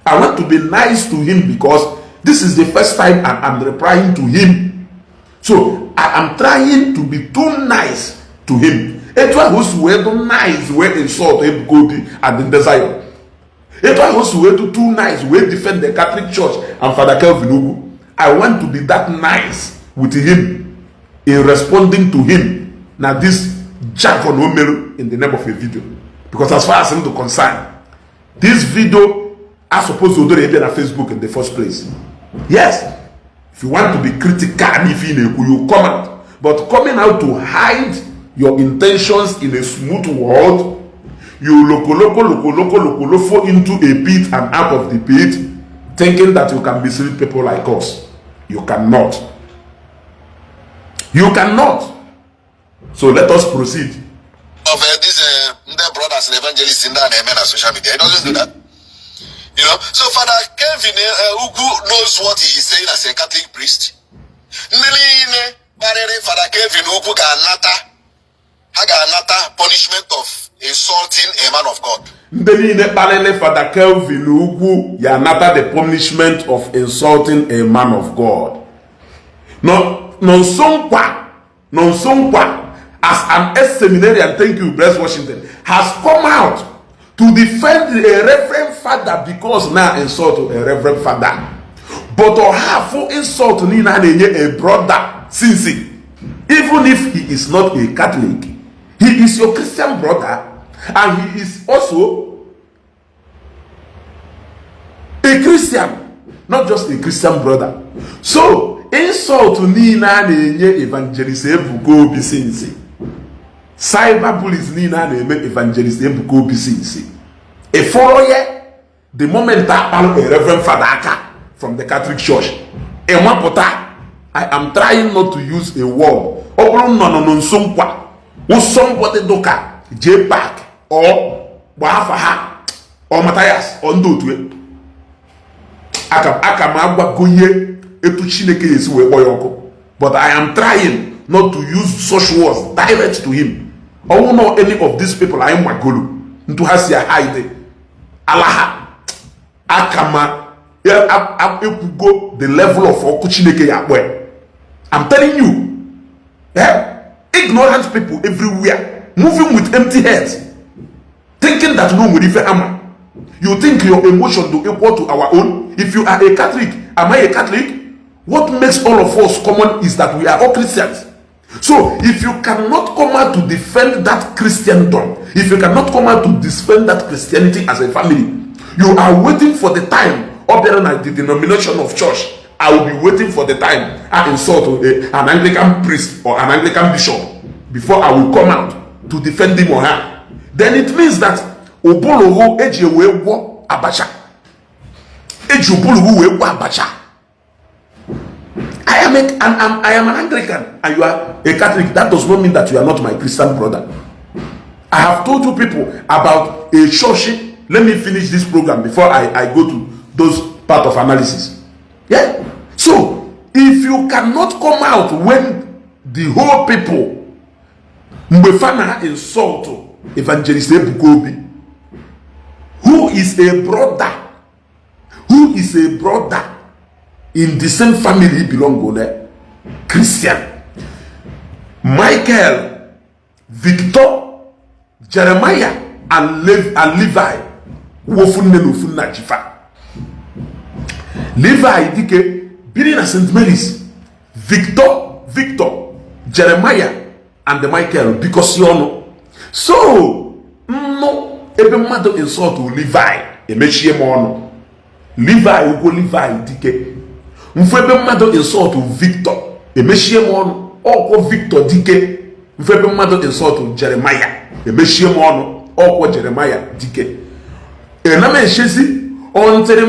I want to be nice to him because this is the first time I'm replying to him. So I am trying to be too nice to him. It was too nice, we insult him, Gobi and the desire. It was too nice, we defend the Catholic Church and Father Kelvin Ugu. I want to be that nice with him in responding to him. Now this jargon Omeru in the name of a video. Because as far as I'm concerned, this video are supposed to do it on Facebook in the first place. Yes, if you want to be critical, you comment. But coming out to hide your intentions in a smooth world, you loco into a pit and out of the pit, thinking that you can mislead people like us. You cannot. You cannot. So let us proceed. Of these brothers and evangelists in that social media, he doesn't do that. You know, so Father Kelvin Ugu knows what he is saying as a Catholic priest. Father Kelvin Ugu Haganata punishment of insulting a man of God. Father Kelvin Ugu Yanata the punishment of insulting a man of God. Non sonkwa as an ex-seminarian, thank you, Bless Washington, has come out to defend a reverend father because now insult a reverend father. But to have full insult Nina a brother, since even if he is not a Catholic, he is your Christian brother, and he is also a Christian, not just a Christian brother. So insult Nina Evangelist Ebuka Obi since cyber police Nina Evangelist Ebuka Obi since a follower the moment that a reverend father from the Catholic Church I am trying not to use a word somebody doka J back or Wafaha or Matthias or Ndotwe Akamagwa Goye. But I am trying not to use such words direct to him. I won't know any of these people. I am Magulu. Into Hasia Haide. Allah. Akama. Go the level of Okuchineke Yakwe. I'm telling you. Ignorant people everywhere. Moving with empty heads. Thinking that no will hammer. You think your emotion do equal to our own? If you are a Catholic, am I a Catholic? What makes all of us common is that we are all Christians. So if you cannot come out to defend that Christendom, if you cannot come out to defend that Christianity as a family, you are waiting for the time. Or the denomination of church, I will be waiting for the time I insult an Anglican priest or an Anglican bishop before I will come out to defend him or her. Then it means that Obolo Ejewe Abacha. Ejubulu Abacha. I am an Anglican and you are a Catholic. That does not mean that you are not my Christian brother. I have told you people about a church. Let me finish this program before I go to those part of analysis. Yeah. So if you cannot come out when the whole people Mbefana insult Evangelist Ebuka Obi, who is a brother in the same family he belongs to, Christian. Michael, Victor, Jeremiah, and Levi, Wofunna Jifa. Levi dike biri na St. Mary's. Victor, Jeremiah, and the Michael, because you know. So, no, every mother insult to Levi, a mechie mono. Levi, ugo Levi dike. Mfebe mother insult to Victor, a mechie mono. Oko Victor dike. Mfebe mother insult to Jeremiah, a mechie mono. Oko Jeremiah dike. Ename shezi until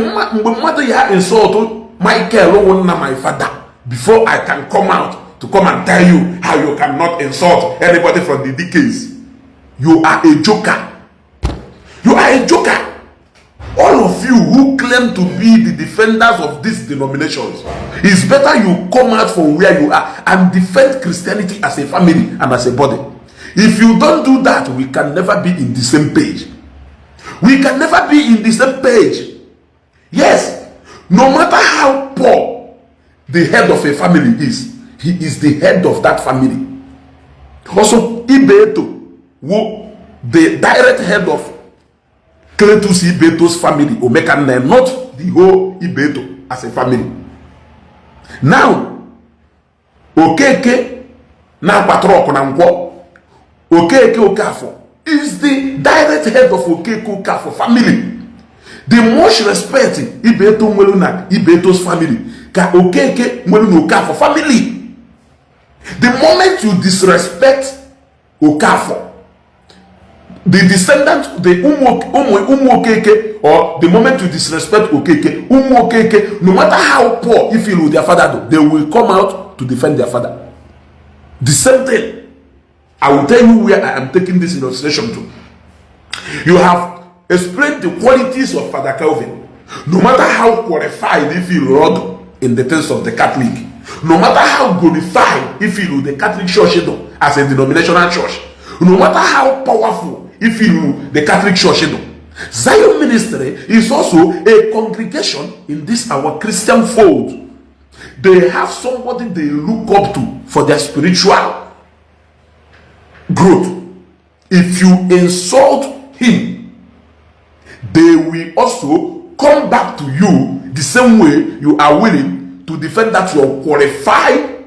mother ya insult to Michael, oh, my father, before I can come out to come and tell you how you cannot insult anybody from the decays. You are a joker. You are a joker. All of you who claim to be the defenders of these denominations, it's better you come out from where you are and defend Christianity as a family and as a body. If you don't do that, we can never be in the same page. We can never be in the same page. Yes, no matter how poor the head of a family is, he is the head of that family. Also, Ibeto, the direct head of Kletus Ibeto's family, Omekane, not the whole Ibeto as a family. Now, Okeke na patrok na nkwo, Okeke Okafo is the direct head of Okeke Okafo family. The most respect Ibeto nwelu na Ibeto's family ka Okeke nwelu na Okafo family. The moment you disrespect Okafo, the descendant, the Okeke, or the moment you disrespect Okeke, Okeke, no matter how poor you feel with their father, they will come out to defend their father. The same thing. I will tell you where I am taking this illustration to. You have explained the qualities of Father Calvin. No matter how qualified he feel in the terms of the Catholic, no matter how glorified he feel the Catholic Church as a denominational church, no matter how powerful he feel the Catholic Church, Zion Ministry is also a congregation in this our Christian fold. They have somebody they look up to for their spiritual growth. If you insult him, they will also come back to you the same way you are willing to defend that you qualified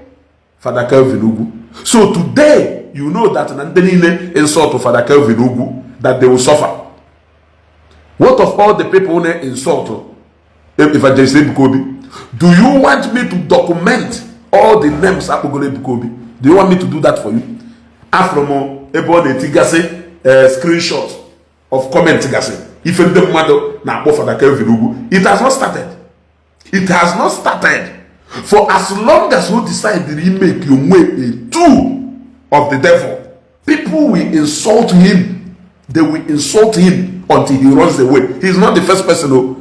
Father Calvin Ugu. So today, you know that Nandenine insult to Father Calvin Ugu, that they will suffer. What of all the people who insult Evangelist Ebuka Obi? Do you want me to document all the names of Ebuka Obi? Do you want me to do that for you? Afromo Ebon Etigase screenshots of comment Tigase. If the mother na Father Calvin Ugu, it has not started. It has not started. For as long as you decide to make your way a tool of the devil, people will insult him. They will insult him until he runs away. He is not the first person to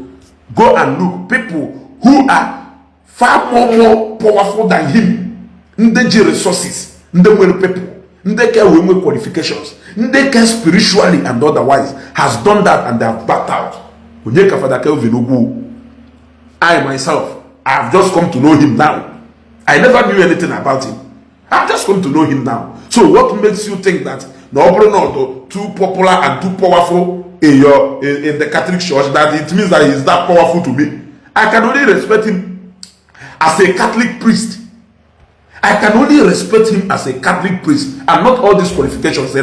go and look. People who are far more powerful than him, they get resources, they will people, they care women qualifications, they care spiritually and otherwise, has done that and they have backed out. Father Calvin Ugu, I myself, I have just come to know him now. I never knew anything about him. I've just come to know him now. So what makes you think that no too popular and too powerful in the Catholic Church that it means that he is that powerful to me? I can only respect him as a Catholic priest. I can only respect him as a Catholic priest, and not all these qualifications.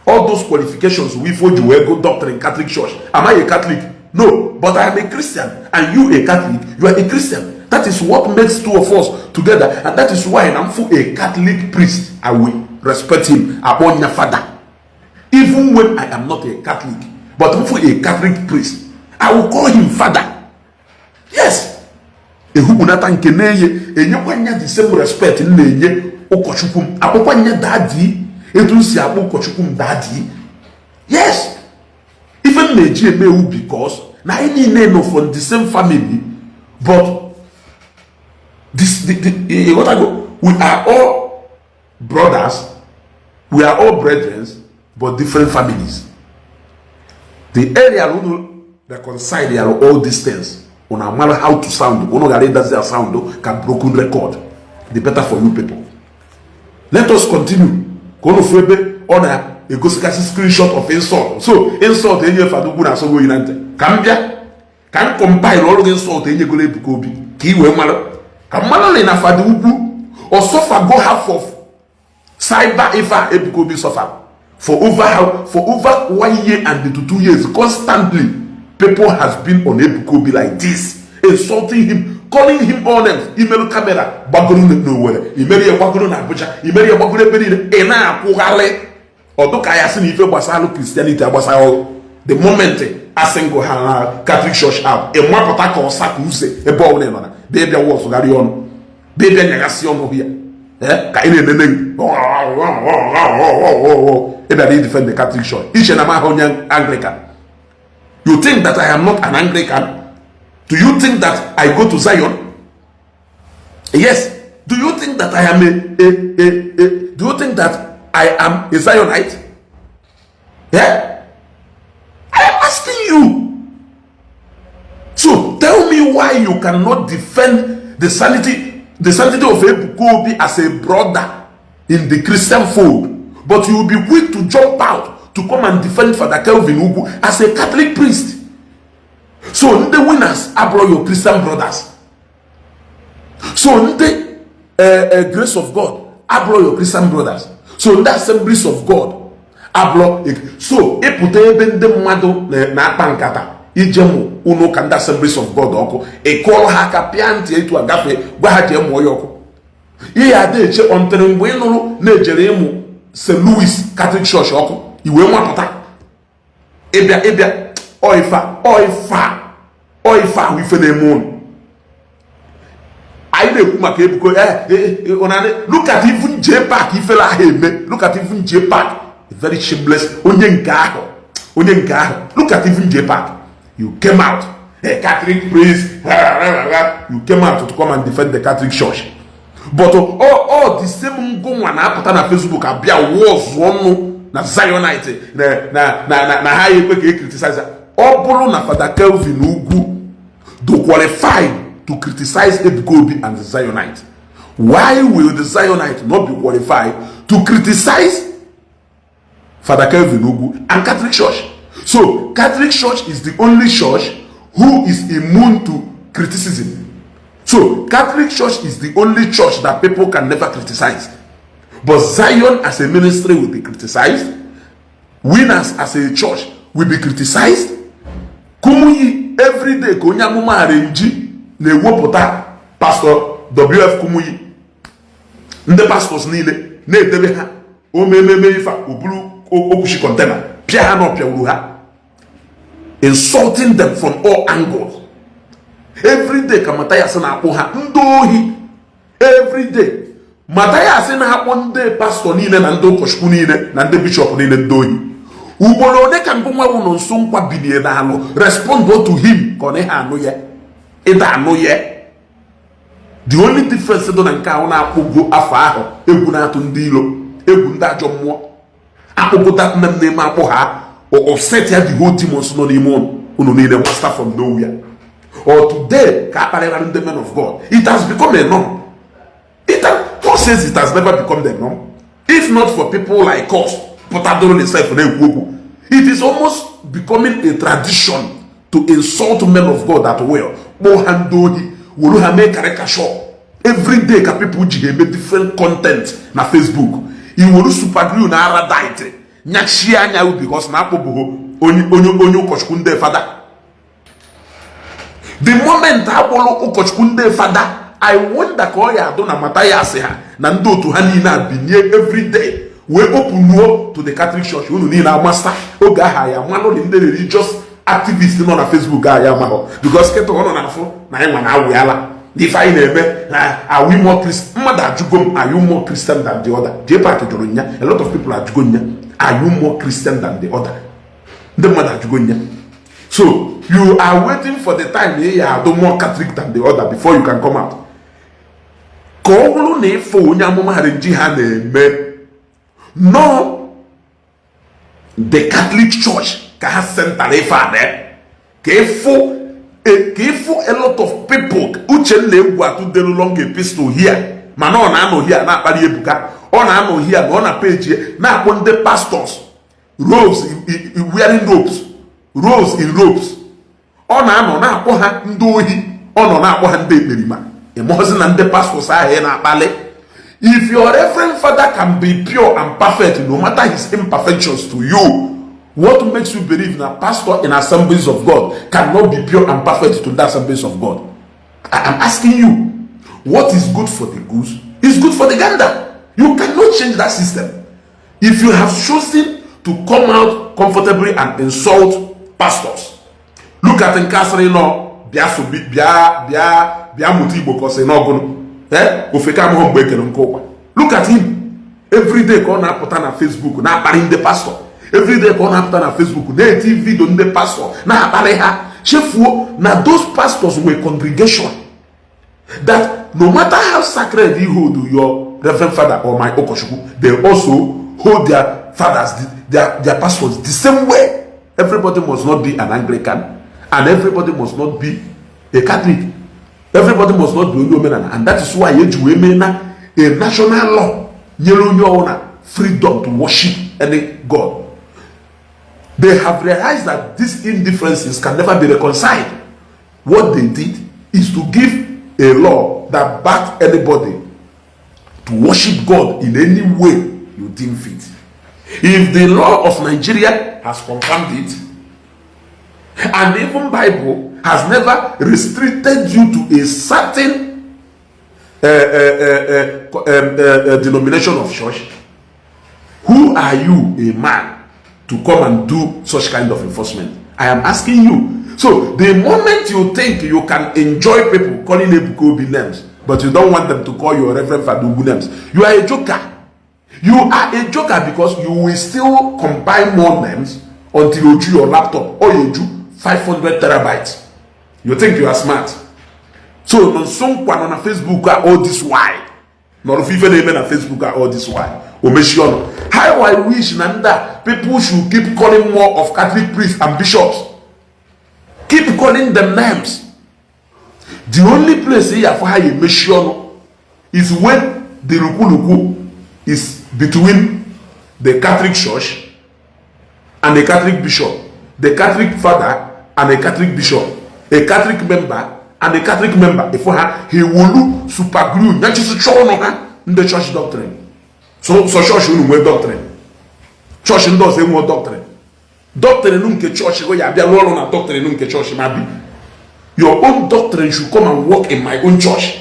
All those qualifications we for Jewish doctrine in Catholic Church. Am I a Catholic? No, but I am a Christian, and you a Catholic. You are a Christian. That is what makes two of us together, and that is why I'm for a Catholic priest. I will respect him upon your father, even when I am not a Catholic. But I'm for a Catholic priest, I will call him father. Yes. The same respect in the Okochukum. Daddy. Daddy. Yes. Even because now any name from the same family, but what I go, we are all brothers, we are all brethren, but different families. The area who reconcile they are all distance. On no matter how to sound, no matter their sound can broken record. The better for you people. Let us continue. Kono frebe on a go screenshot of insult. So insult any of adu na so go inante. Kambia can compile all the insult any go Ebuka Obi. Ki we mara. Kamala le na fadu ubu or suffer go half of cyber Ifa Ebuka Obi suffer for over 1 year and 2 years constantly. People has been on Ebuka Obi like this, insulting him, calling him all names, email camera, bagulu nowhere, email bagulu na Abuja, email bagulu benine, ena akugale, odo kaya sin ife basalo Christianity basalo. The moment asengo hana Catholic Church out, e mwa pata ko sakuse, e bo ne nona, baby was gari on, baby nyagasi on here, ka ine nene, e da defend the Catholic Church. Ishi na ma honya Anglican. You think that I am not an Anglican? Do you think that I go to Zion? Yes. Do you think that I am do you think that I am a Zionite? Yeah? I am asking you. So tell me why you cannot defend the sanity of Ebuka Obi as a brother in the Christian fold, but you will be quick to jump out to come and defend Father Kelvin Ugwu as a Catholic priest. So the winners are your Christian brothers. So the grace of God are your Christian brothers. So the assemblies of God are so epute ebe ndị mmadụ na-akpa nkata ijemu uno ka ndị assemblies of God ọkụ ekọrọ ha aka pịa ntị etu agafe gwa ha jee mụọ ya ọkụ ihe ada eche ọntịrị mgbe ị nụrụ na-ejere ịmụ St. Louis Catholic Church ọkụ iwe nwapụta ịbịa oifa ife na-eme ụnụ anyị na-ekwu maka Ebuka look at even J Park ifela ahụ eme look at even J Park very shameless onye nke ahụ look at even J Park you came out a Catholic priest you came out to come and defend the Catholic Church but all the same ngwa na-apụta na Facebook abịa wars ọnụ na Zionite na ha ekwe ka criticize ọ bụrụ na Father Kelvin Ugwu do qualify to criticize Ebuka Obi and the Zionite, why will the Zionite not be qualified to criticize Father Kelvin Ugwu and Catholic Church? So Catholic Church is the only church who is immune to criticism. So Catholic Church is the only church that people can never criticize. But Zion as a ministry will be criticized. Winners as a church will be criticized. Kumuyi every day konya muma arenji ne wopota Pastor WF Kumuyi. Nde pastors niile na edebe ha o mememe ifa obulu okushi container pia ha no pia uru ha, insulting them from all angles. Every day ka Matthias na akpọ ha ndohi. Every day Matthias na akpọ ndị pastor niile na ndị ụkọchukwu niile na ndị bishop niile ndohi. Ugboro one ka ngwa wono nso nkwa bilie na anụ respond to him ka ọ na ha anụ ya ịda anụ ya. The only difference do na nke ahụ na-akpụgo afọ ahụ egwu na-atụ ndị ilo egwu ndị ajọ mmụọ akpụgota nne akpụ ha offset ya the whole demons nọ n'ime unu niile master from nowhere. Or today ka akparịra ndị men of God, it has become a norm. Paul says it has never become the norm. If not for people like us, it is almost becoming a tradition to insult men of God that well. Every day people make different content na Facebook. You will super glue na aradite. Because na onye father. The moment father, I wonder how you are doing na Matthias na ndo to hani na binye every day. We open door to the Catholic Church. We need our master. Oh, guy, I am one of the religious activists on Facebook. Guy, because keto on na phone. Na we ala. If I never, are we more Christian? Mother Jugom, are you more Christian than the other? A lot of people are Jugonya. Are you more Christian than the other? The mother Jugonya. So you are waiting for the time you are more Catholic than the other before you can come out. ka ọ bụrụ na ịfụ onye amụma Iri ha na-eme no the Catholic Church ka ha sentara ife ade ka ịfụ a lot of people Uchenna Egwu atụdelu long epistle here mana ọ na-anọ here na-akpali Ebuka ọ na-anọ here na ọ na page na-akpọ ndị pastors robes wearing robes in robes ọ na-anọ na-akpọ ha ndị ohi ọ nọ na-akpọ ha ndị ekperima ịmụọzi na ndị pastors ahụ na-akpali. If your reverend father can be pure and perfect no matter his imperfections to you, what makes you believe that pastor in assemblies of God cannot be pure and perfect to the assemblies of God? I am asking you, what is good for the goose is good for the gander. You cannot change that system. If you have chosen to come out comfortably and insult pastors, look at Nkasri no bia muti Igbo kose no gunu ofeka mo mgbe ekere nkokwa. Look at him every day ko na put na Facebook na akpari ndị pastor. Every day ko na put na Facebook na eti video ndị pastor na akpari ha chefuo na those pastors were congregation that no matter how sacred you hold your reverend father or my Okochukwu, they also hold their fathers, their pastors the same way. Everybody must not be an Anglican and everybody must not be a Catholic. Everybody must not be Omenala, and that is why a national law freedom to worship any god. They have realized that these indifferences can never be reconciled. What they did is to give a law that backs anybody to worship God in any way you deem fit. If the law of Nigeria has confirmed it, and even Bible has never restricted you to a certain denomination of church, who are you, a man, to come and do such kind of enforcement? I am asking you. So the moment you think you can enjoy people calling Ebuka Obi names, but you don't want them to call your Reverend Father names, you are a joker. You are a joker because you will still combine more names until you do your laptop or you do 500 terabytes. You think you are smart. So on some point on Facebook are all this why. Not if even even on Facebook are all this why. How I wish that people should keep calling more of Catholic priests and bishops. Keep calling them names. The only place here for how you mention is when the Luku is between the Catholic Church and the Catholic bishop, the Catholic father and a Catholic bishop, a Catholic member and a Catholic member. If he will super glue, not just show in the church doctrine. So church will doctrine. Church does say more doctrine. Doctrine nunke church go ya bia lo na doctrine nunke church ma bi. Your own doctrine should come and work in my own church.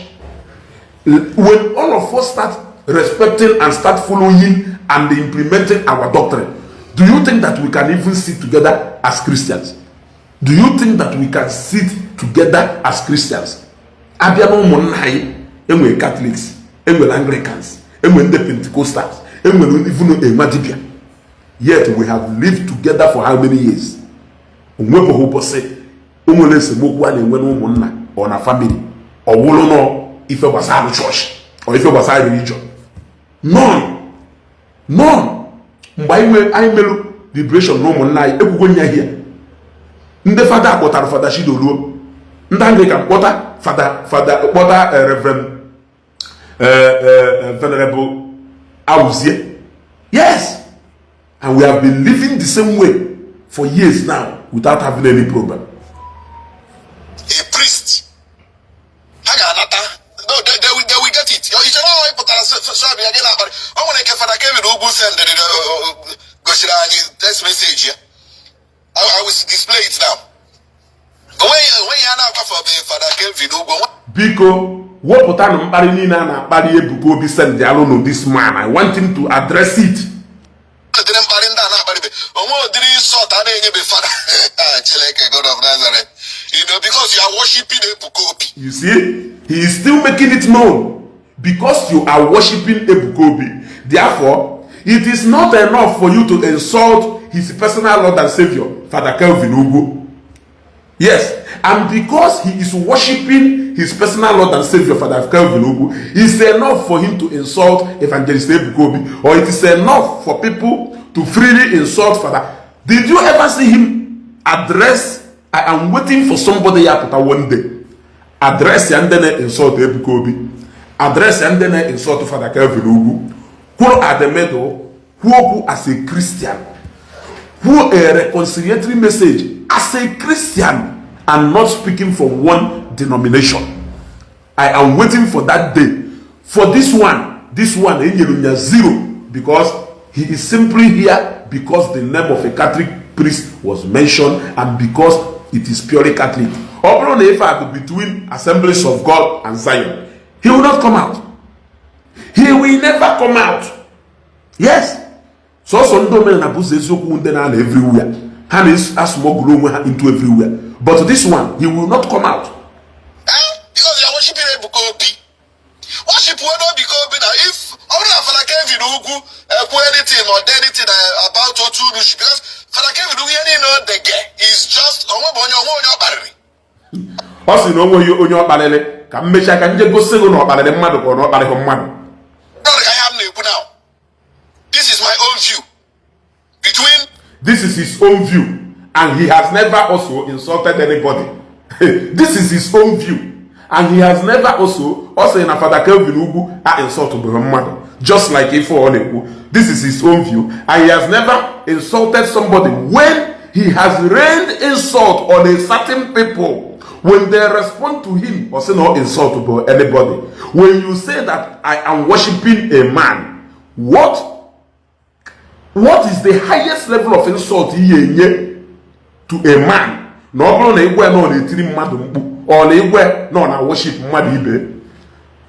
When all of us start respecting and start following and implementing our doctrine, do you think that we can even sit together as Christians? Do you think that we can sit together as Christians? Abiano monai, enwe Catholics, enwe Anglicans, enwe the Pentecostals, enwe even a Madibia. Yet we have lived together for how many years? Unwepo hopo se, umolese mokwa ne nwenu monna or na family or wolo no if it was our church or if it was our religion. None. Mgbe anyị melu liberation no monna ekwugo nya here. Ndị fada akpọtara fada Shidoluo, ndị Anglican kpọta fada kpọta Reverend Venerable Auzie. Yes, and we have been living the same way for years now without having any problem. A priest, no, they will get it. You should know I want to get Father Kevin Ubu send the text message here. I will display it now. When you are now for Father Kevin Ubu. Biko, what put on Barinina and Bari Ebuka Obi send the alone this man? I want him to address it. You know, because you are worshiping Ebuka Obi. You see, he is still making it known. Because you are worshiping Ebuka Obi, therefore, it is not enough for you to insult his personal Lord and Savior, Father Kelvin Ugo. Yes, and because he is worshiping his personal Lord and Savior, Father Kelvin Ugu, is enough for him to insult Evangelist Ebuka Obi, or it is enough for people to freely insult Father. Did you ever see him address, I am waiting for somebody here one day, address and then insult Ebuka Obi, address and then insult Father Kelvin Ugu, who are the middle, who as a Christian, who a reconciliatory message as a Christian, and not speaking from one denomination. I am waiting for that day. For this one, zero, because he is simply here because the name of a Catholic priest was mentioned and because it is purely Catholic. Although if I could between Assemblies of God and Zion, he will not come out. He will never come out. Yes. So some domain everywhere. And is a small gloom into everywhere. But this one, he will not come out. Because you are worshiping Ebuka Obi. Worship will not be Obi now. If Father Kelvin Ugu anything or anything about Oturushi, because Father Kelvin Ugu the guy is just this is my own view. This is his own view, and he has never also insulted anybody. This is his own view, and he has never also in a Father Kelvin Ugu insulted Muhammad. Just like if this is his own view, and he has never insulted somebody when he has rained insult on a certain people. When they respond to him, or say no insult to anybody. When you say that I am worshiping a man, what is the highest level of insult to a man?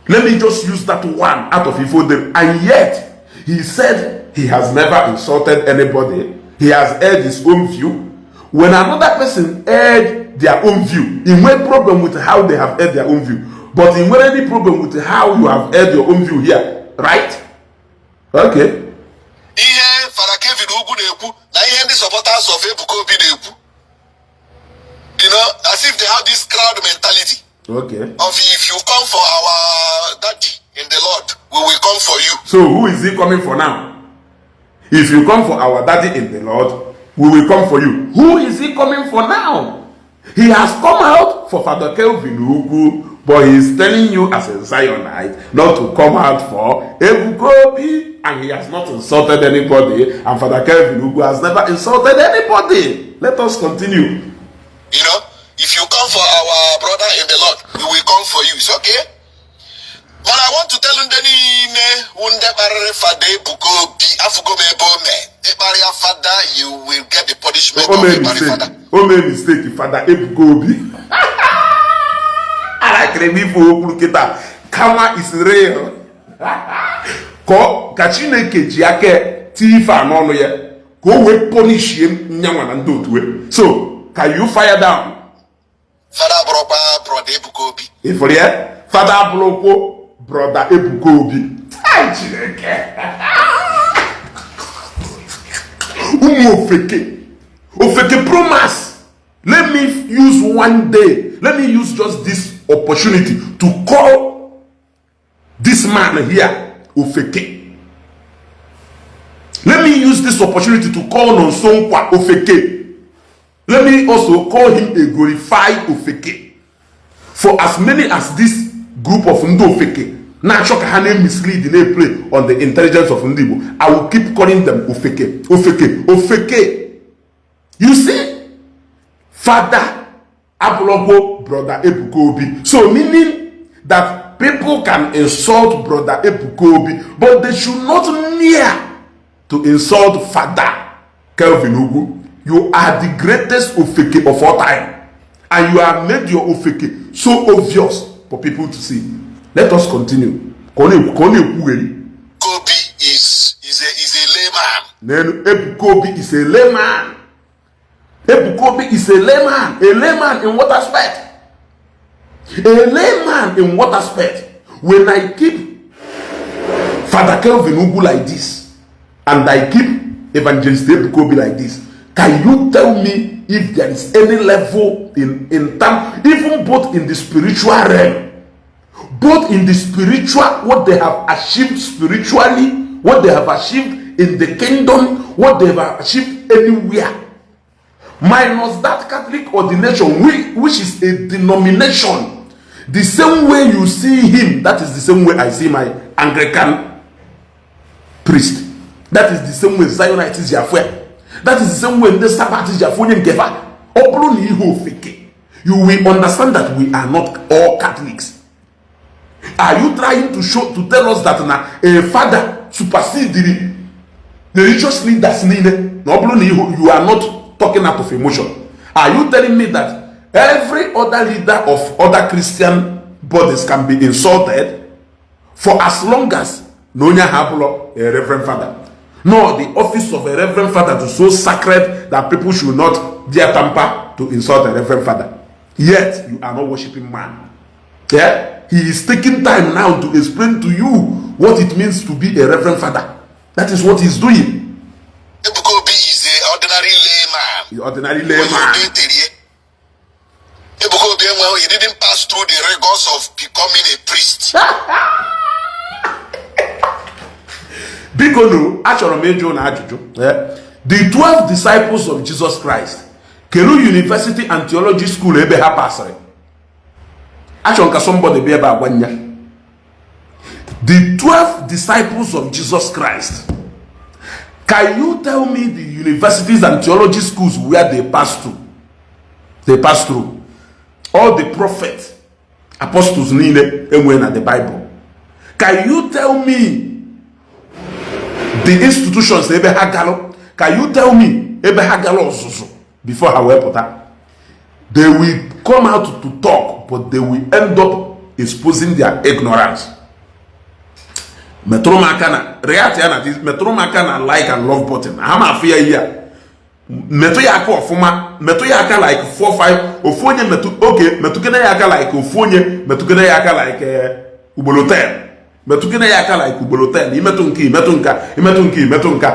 Let me just use that one out of Ifodem. And yet, he said he has never insulted anybody. He has aired his own view. When another person aired their own view, he made problem with how they have aired their own view. But he made any problem with how you have aired your own view here. Right? Okay. Father Kelvin Ugu the supporters of Ebuka Obi as if they have this crowd mentality. Okay. Of if you come for our daddy in the Lord, we will come for you. So who is he coming for now? If you come for our daddy in the Lord, we will come for you. Who is he coming for now? He has come out for Father Kelvin Ugu, but he is telling you as a Zionite not to come out for Ebuka Obi. And he has not insulted anybody, and Father Kelvin Ugu has never insulted anybody. Let us continue. If you come for our brother in the Lord, we will come for you. It's okay? But I want to tell you, you will get the punishment of a father. Oh, mistake, Father Ebuka Obi. Karma is real. Ka Chineke ji aka tifa n'ọnụ ya ka o wee punish nyanwa na ndị otu. So, can you fire down? Father Bropa, brother Ebuka Obi. For here, Father Bropo, brother Ebuka Obi. Ay, Chineke. Ofeke promise. Let me use one day. Let me use just this opportunity to call this man here Ofeke. Let me use this opportunity to call Nonsonkwa Ofeke. Let me also call him a glorified Ofeke. For as many as this group of Ndo Ofeke, natural Kahane mislead in a play on the intelligence of Ndi Igbo, I will keep calling them Ofeke. Ofeke. Ofeke. You see? Father Ablogo, brother Ebuka Obi. So meaning that people can insult brother Ebuka Obi, but they should not near to insult Father Kelvin Ugu. You are the greatest Ofeke of all time, and you have made your Ofeke so obvious for people to see. Let us continue. Obi is a layman. Then Ebuka Obi is a layman. Ebuka Obi is a layman. A layman in what aspect? A layman in what aspect? When I keep Father Kelvin Ugu like this, and I keep Evangelist Ebuka Obi like this, can you tell me if there is any level in term, even both in the spiritual realm, both in the spiritual, what they have achieved spiritually, what they have achieved in the kingdom, what they have achieved anywhere, minus that Catholic ordination, which is a denomination. The same way you see him, that is the same way I see my Anglican priest. That is the same way Zionite is Yahweh. That is the same way the Sabbath is Yahweh. You will understand that we are not all Catholics. Are you trying to tell us that a father supersedes the religious leaders? You are not talking out of emotion. Are you telling me that every other leader of other Christian bodies can be insulted for as long as Nonya Hablo, a reverend father? No, the office of a reverend father is so sacred that people should not dare tamper to insult a reverend father. Yet you are not worshiping man. Yeah? He is taking time now to explain to you what it means to be a reverend father. That is what he's doing. Ebuka Obi is an ordinary layman. The ordinary layman. Ebuka Obi, well, he didn't pass through the rigors of becoming a priest. The 12 disciples of Jesus Christ, Kelu University and Theology School, ebe ha pasare. Somebody be about 1 year. The 12 disciples of Jesus Christ. Can you tell me the universities and theology schools where they passed through? They passed through. All the prophets, apostles, Nile, and at the Bible. Can you tell me the institutions ebe hagalo? Can you tell me ebe hagalo zuzu before Hawepota? They will come out to talk, but they will end up exposing their ignorance. Metro Makana, Reatiana, this Metro Makana like and love button. I'm a fear here. Metoyaka former Metoyaka like 4-5 Ofonye Metu okay, Metukena Yaka like Ofonye, Metukena Yaka like Ubolotel. Metukena Yaka like Ubolotel, Metunka.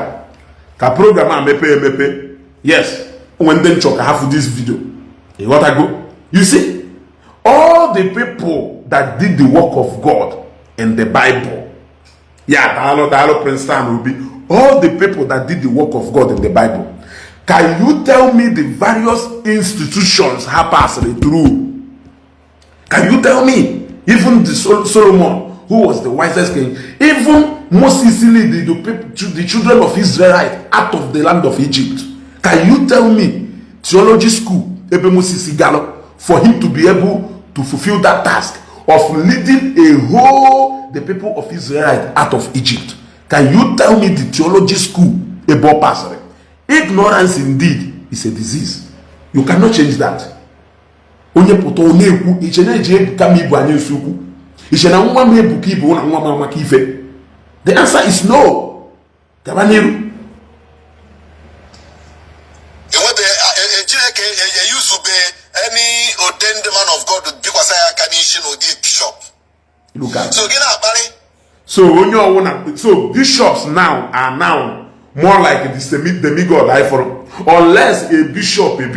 Ka program mepe. Yes, when then choke half this video. You what I go? You see, all the people that did the work of God in the Bible. Yeah, Dalo Princeton will be all the people that did the work of God in the Bible. Can you tell me the various institutions have passed through? Can you tell me? Even the Solomon, who was the wisest king, even most easily the children of Israel out of the land of Egypt. Can you tell me theology school, for him to be able to fulfill that task of leading the people of Israel out of Egypt? Can you tell me the theology school about passing? Ignorance indeed is a disease. You cannot change that. The answer is no. Any ordained man of God because I can issue no bishop. Look at so again, so bishops now are now more like the demigod unless a bishop you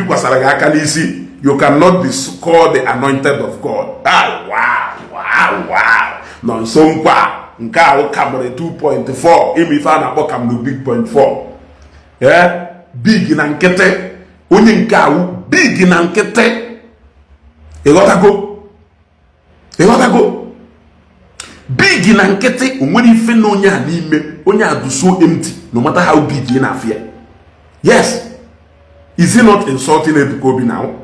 cannot be called the anointed of God. Wow. Non so nka camera 2.4 imifa na bo camera big 0.4 big na nkete onye nka big na nkete egotago big na nkete onwere ife na onye a n'ime onye a do so empty no matter how big you na fear. Yes, is he not insulting Ebuka Obi now?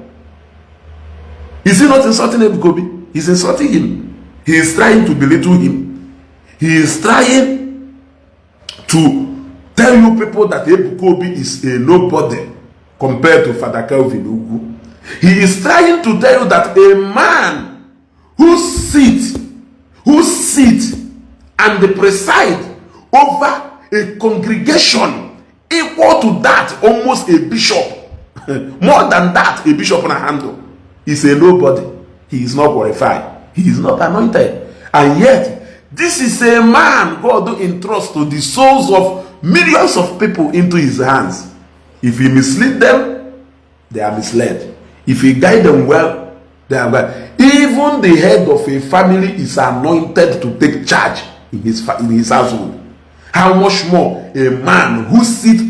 Is he not insulting Ebuka Obi? He's insulting him. He is trying to belittle him. He is trying to tell you people that Ebuka Obi is a nobody compared to Father Kelvin Ugu. He is trying to tell you that a man who sit and preside over a congregation equal to that, almost a bishop, more than that, a bishop on a handle, is a nobody. He is not qualified. He is not anointed. And yet, this is a man God entrusts to the souls of millions of people into his hands. If he mislead them, they are misled. If you guide them well, they are well. Even the head of a family is anointed to take charge in his household. How much more a man who sit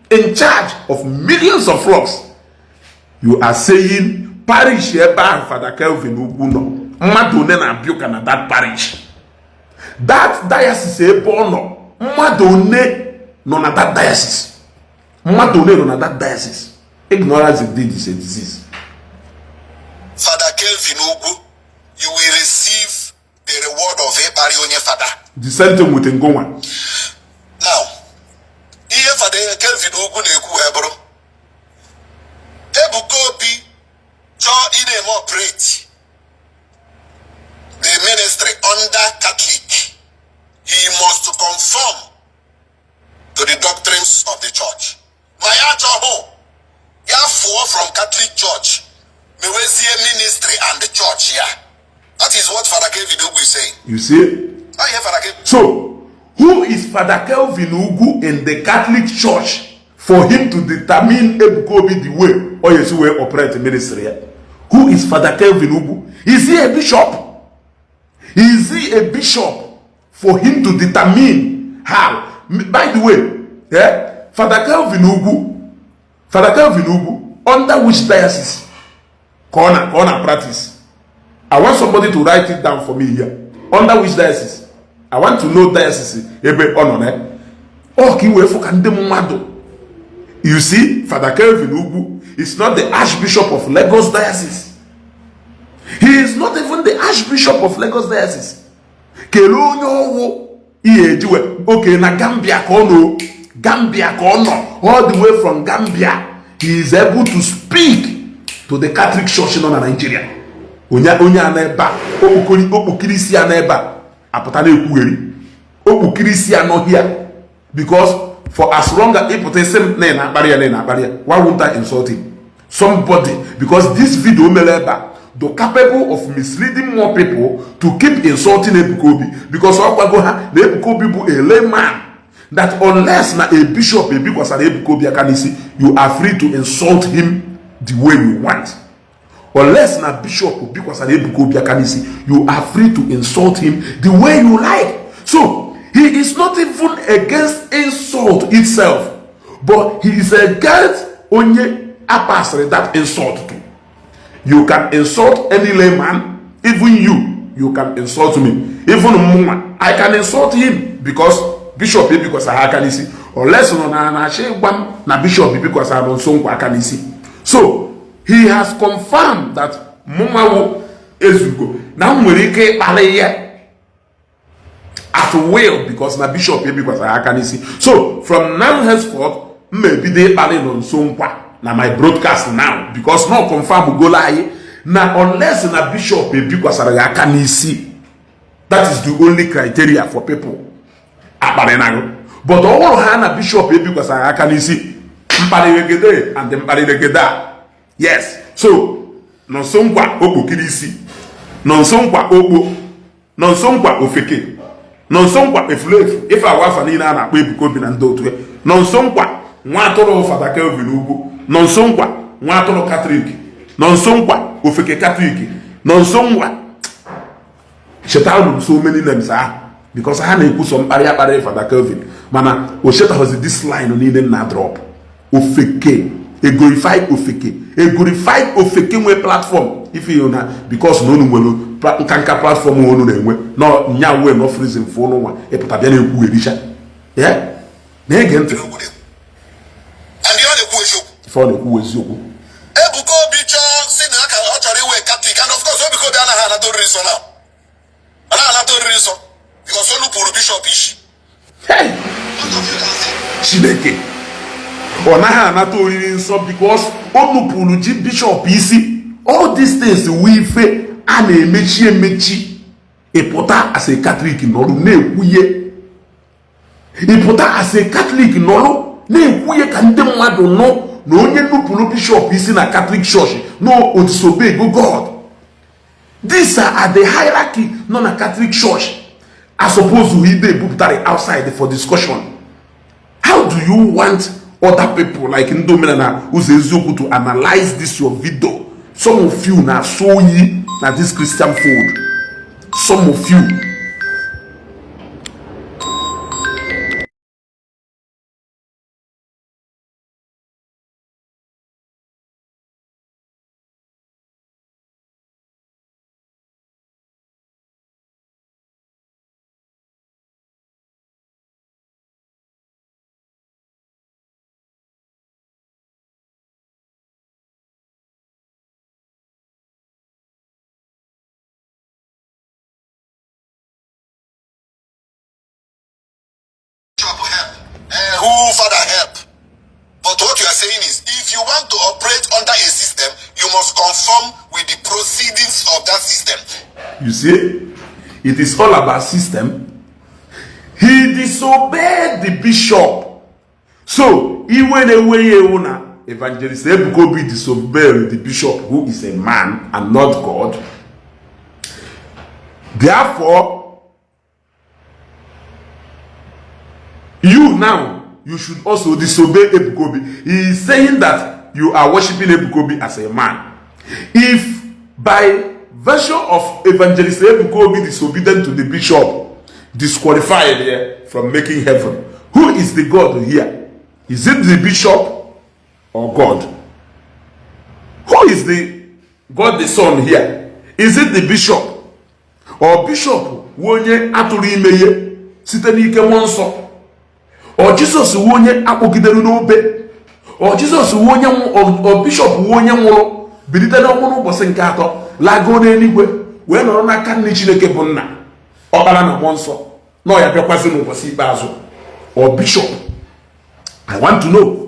in charge of millions of flocks? You are saying parish eba Father Kelvin Uguno. Madone na Abuka na that parish. That diocese ebono. Madone no na that diocese. Madone no na that diocese. Ignorance indeed is a disease. Father Kelvin Ugu, you will receive the reward of a Barionye Father. The same thing with Ngoma. Now, here Father Kelvin Ugu neku ebro. Ebuka Obi, ide more operate the ministry under Catholic. He must conform to the doctrines of the church. My home, therefore from Catholic Church, me will see a ministry and the church here. That is what Father Kelvin Ugu is saying. You see? I hear Father Kelvin. So, who is Father Kelvin Ugu in the Catholic Church for him to determine Ebuka Obi the way or yes, way operate ministry? Who is Father Kelvin Ugu? Is he a bishop? Is he a bishop for him to determine how? By the way, Father Kelvin Ugu, under which diocese? Corner practice. I want somebody to write it down for me here. Under which diocese? I want to know diocese. You see, Father Kelvin Ugu is not the Archbishop of Lagos Diocese. He is not even the Archbishop of Lagos Diocese. Okay, na Gambia kono, all the way from Gambia, he is able to speak to the Catholic Church in Nigeria. Onya neba, okukirisi aneba, apatane ekueri, okukirisi ano here, because for as long as people say barrier, why won't I insult him? Somebody, because this video meleba, they're capable of misleading more people to keep insulting Ebuka Obi, because the Ebuka Obi is a layman. That unless na a bishop, because Ebuka Obi akanisi, you are free to insult him the way you want. Unless na bishop, because Ebuka Obi akanisi, you are free to insult him the way you like. So he is not even against insult itself, but he is against only a that insult to. You can insult any layman, even you can insult me. Even Muma, I can insult him because Bishop because I can see. Unless na Bishop because I don't so I can see. So he has confirmed that Muma Ezugo. Now we at will because na Bishop because I can see. So from now henceforth, maybe they are on Sonkwa. Now my broadcast now because no confirm go lie now unless na bishop because I can see. That is the only criteria for people. But all Hana bishop because I can see and then yes. So non sonkwa obo kirisi non sonkwa obo non sonkwa ofeke non sonkwa eflefu if I want fanina na Ebuka Obi na ndotwe non sonkwa nwa atoro Father Kelvin Ugu non sonkwa nwa atoro Catholic non sonkwa ofeke Catholic non sonkwa shetalu so many names because I na eku some area Father Kelvin mana o sheta has this line on in na drop ofeke a glorified ofeke we platform if you na because no nwelo nkanka platform wonu na enwe no nya we no freezing for no one e pata bia na eku erisha na ege ntị for the who is you. Ebuka Obi si na aka ọ chọrọ iwe Catholic and of course Ebuka Obi anaghị anata reason now. Anaghị anata reason because onu pụrụ Bishop Ishi. Hey! Chineke. Ọ naghị anata oriri nsọ because onu pụrụ ji Bishop Isi. All these things we fe a na-emechi ịpụta as a Catholic nọrụ na-ekwuye. Ịpụta as a Catholic nọrụ na-ekwuye ka ndị mmadụ nọ na onye nnupụrụ Bishop Isi na Catholic Church no disobey God. These are the hierarchy no na Catholic Church as opposed to they put outside for discussion. How do you want other people like Ndi Omenala Uzeziokwu to analyze this your video? Some of you na so ye na this Christian food. Some of you. Who father help? But what you are saying is, if you want to operate under a system, you must conform with the proceedings of that system. You see, it is all about system. He disobeyed the bishop. So, he went away. Evangelist Ebuka Obi disobeyed the bishop, who is a man and not God. Therefore, you now, you should also disobey Ebuka Obi. He is saying that you are worshiping Ebuka Obi as a man. If by virtue of Evangelist Ebuka Obi disobedient to the bishop, disqualified here from making heaven, who is the God here? Is it the bishop or God? Who is the God the Son here? Is it the bishop or bishop wonye atụrụ ime ihe site n'ike mmụọ nsọ? Or Jesus wonye akpọgideru n'obe? Or Jesus wonye or bishop wonye nwụrụ bilite n'ọnwụ n'ụbọchị nke atọ lago n'eluigwe wee nọrọ n'aka nne Chineke bụ nna ọkpara na mmụọ nsọ na ya bịakwazi n'ụbọchị ikpeazụ? Or bishop? I want to know.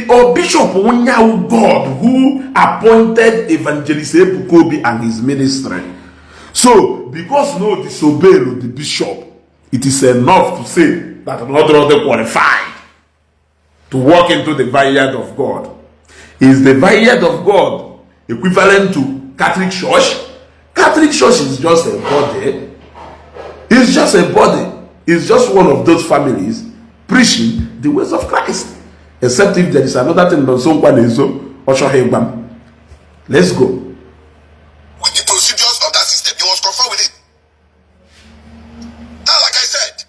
Or bishop wonyawu God who appointed Evangelist Ebuka Obi and his ministry. So because no disobey the bishop, it is enough to say that another qualified to walk into the vineyard of God. Is the vineyard of God equivalent to Catholic Church? Catholic Church is just a body. It's just a body. It's just one of those families preaching the ways of Christ. Except if there is another thing on someone is so. Let's go. With the procedures of that system, you must conform with it. Now, like I said,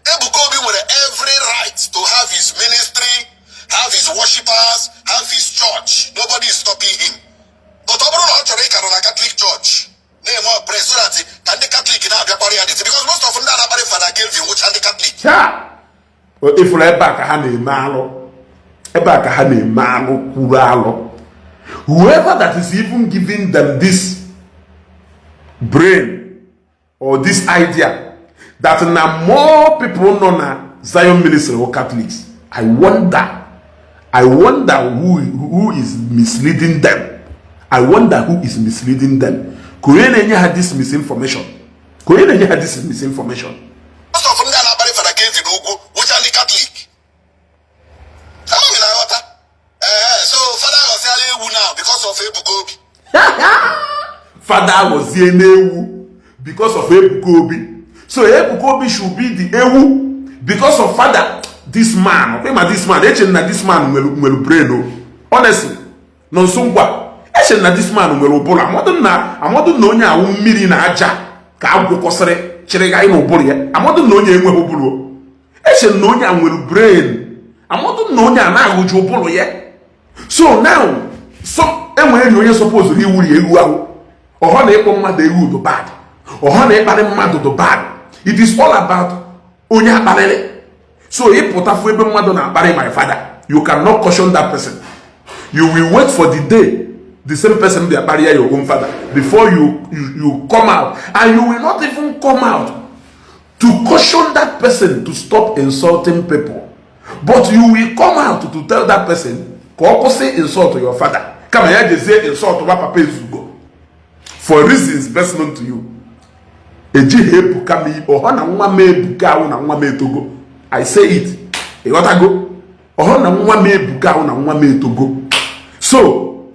Ebuka Obi with every right to have his ministry, have his worshippers, have his church. Nobody is stopping him. But Catholic Church, name or pray so that can the Catholic now be because most of them are not Father Kelvin, which are the Catholic. Yeah. Well, if we back whoever that is even giving them this brain or this idea that now more people know na Zion ministry or Catholics, I wonder who is misleading them. I wonder who is misleading them. Korean had this misinformation. Most of them are Father Kelvin, which are the Catholic. So Father was here now because of Ebuka Obi. Father was here because of Ebuka Obi. So Ebuka Obi should be the Ewu because of Father. This man will brain. Honestly, no sungwa. This man will pull. I'm not knowing how many na aja ka agwu kosere chirega ino boli. I'm not knowing enwe hobulu. Nonya will brain. I'm not knowing na agwu bolo ye. So now, when you're supposed to be or honey to bad, or honey to bad. It is all about Onya Balele. So if Madonna bury my father, you cannot caution that person. You will wait for the day the same person will bury your own father before you come out, and you will not even come out to caution that person to stop insulting people, but you will come out to tell that person. Say insult to your father. Come here, they say insult to what Papa is go. For reasons best known to you. I say it. So,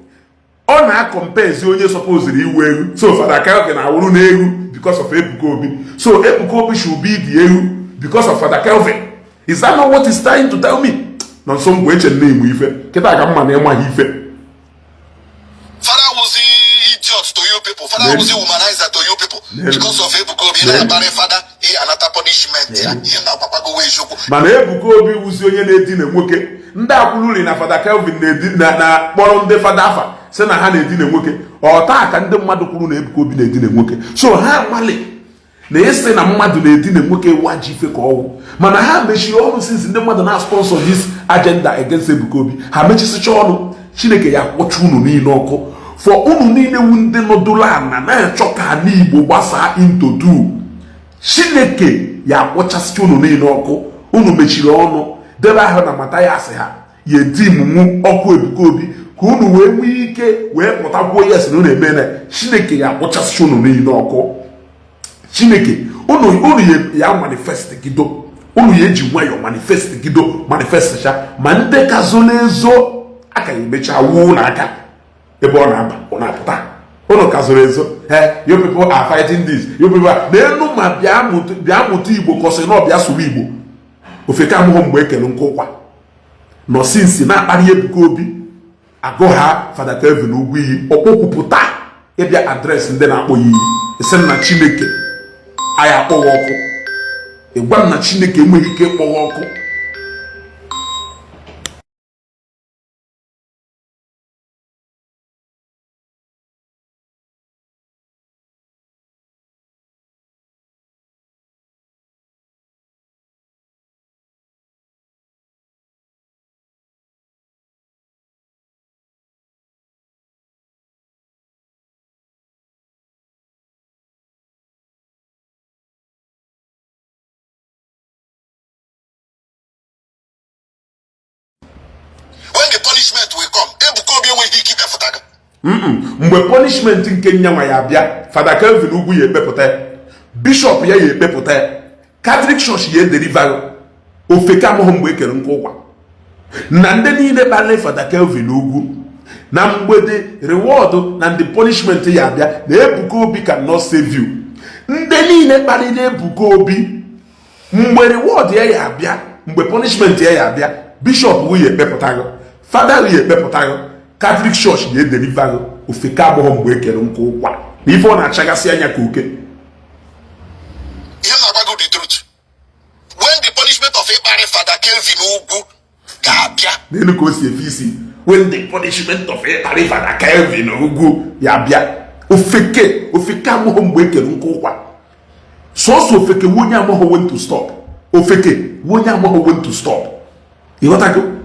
on our compares you supposedly so Father Calvin I will because of Ebuka Obi. So Ebuka Obi should be the because of Father Kelvin. Is that not what he's trying to tell me? No, some way to name Ife. Father was idiot to you people. Father was a womanizer to you people. Because of Ebuka Obi, father, he another punishment. Man, Ebuka Obi was onye na-edina nwoke. Ndị akwụluli na Father Kelvin na kpọrọ ndị fadafa sị na ha na-edina nwoke. Ọ taa ka ndị mmadụ kwuru na Ebuka Obi na-edina nwoke. So ha mali na esi na mmadụ na-edina nwoke Iwaji ife ka ọwụ. Mana ha mechiri ọnụ since ndị mmadụ na-sponsor this agenda against Ebuka Obi. Ha mechisicha ọnụ. Chineke ya kpọcha unu niile ọkụ. For unu niile wu ndị nọdụla ana na-achọ ka n'Igbo gbasaa into two. Chineke ya kpọchasịcha unu niile ọkụ. Unu mechiri ọnụ. Debe ahụ na mata ya asị ha. Ya edimu ọkụ Ebuka Obi. Ka unu wee nwee ike wee pụtakwuo yes na unu eme na Chineke ya kpọchasịcha unu niile ọkụ. Chineke unu ya manifest gido. Unu ya eji nwayọ manifest gido manifestcha. Ma ndị ka zo n'ezo aka ya emecha wuo n'aka. Ebe ọ na-aba ọ na-apụta. Unu ka zoro ezo. You people are fighting this. You people are n'enu ma bịa mụta Igbo kọsị na ọbịa sụrụ Igbo. Ofeke amụghị mgbe ekele nkụkwa. Nọ sinsi na-akparị Ebuka Obi. Agụ ha Father Kelvin ugwu iyi. Ọkpọkwupụta ịbịa adreesị ndị na-akpọ ya iyi. Isi na Chineke anyị akpọghị ọkụ. Ịgwa m na Chineke enweghị ike ịkpọghị ọkụ. When the punishment will come, Ebuka Obi will keep a futaga. Mgbe punishment nke nyanwa ya bịa, Father Kelvin ugwu ya ekpepụta, Bishop ya ekpepụta, Catholic Church ya deliver ofeke amụghị mgbe ekere nkụkwa. Na ndị niile kpalị Father Kelvin ugwu, na mgbede reward na ndị punishment ya bịa, na Ebuka Obi cannot save you. Ndị niile kpalị na Ebuka Obi, mgbe reward ya bịa, mgbe punishment ya bịa, Bishop wu ya ekpepụta, Father wu ya ekpepụta, Catholic Church ya deliver ofeke amụghị mgbe ekere nkụkwa. Na ife ọ na-achagasị anya ka oke. The truth. When the punishment of a Father Kelvin Ugu Gabia. When the punishment of a Father Kelvin Ugu Yabia. Ofeke amohom weke nkokwa. So ofeke wonya amoho when to stop. Ofeke wonya amoho when to stop. You got to go?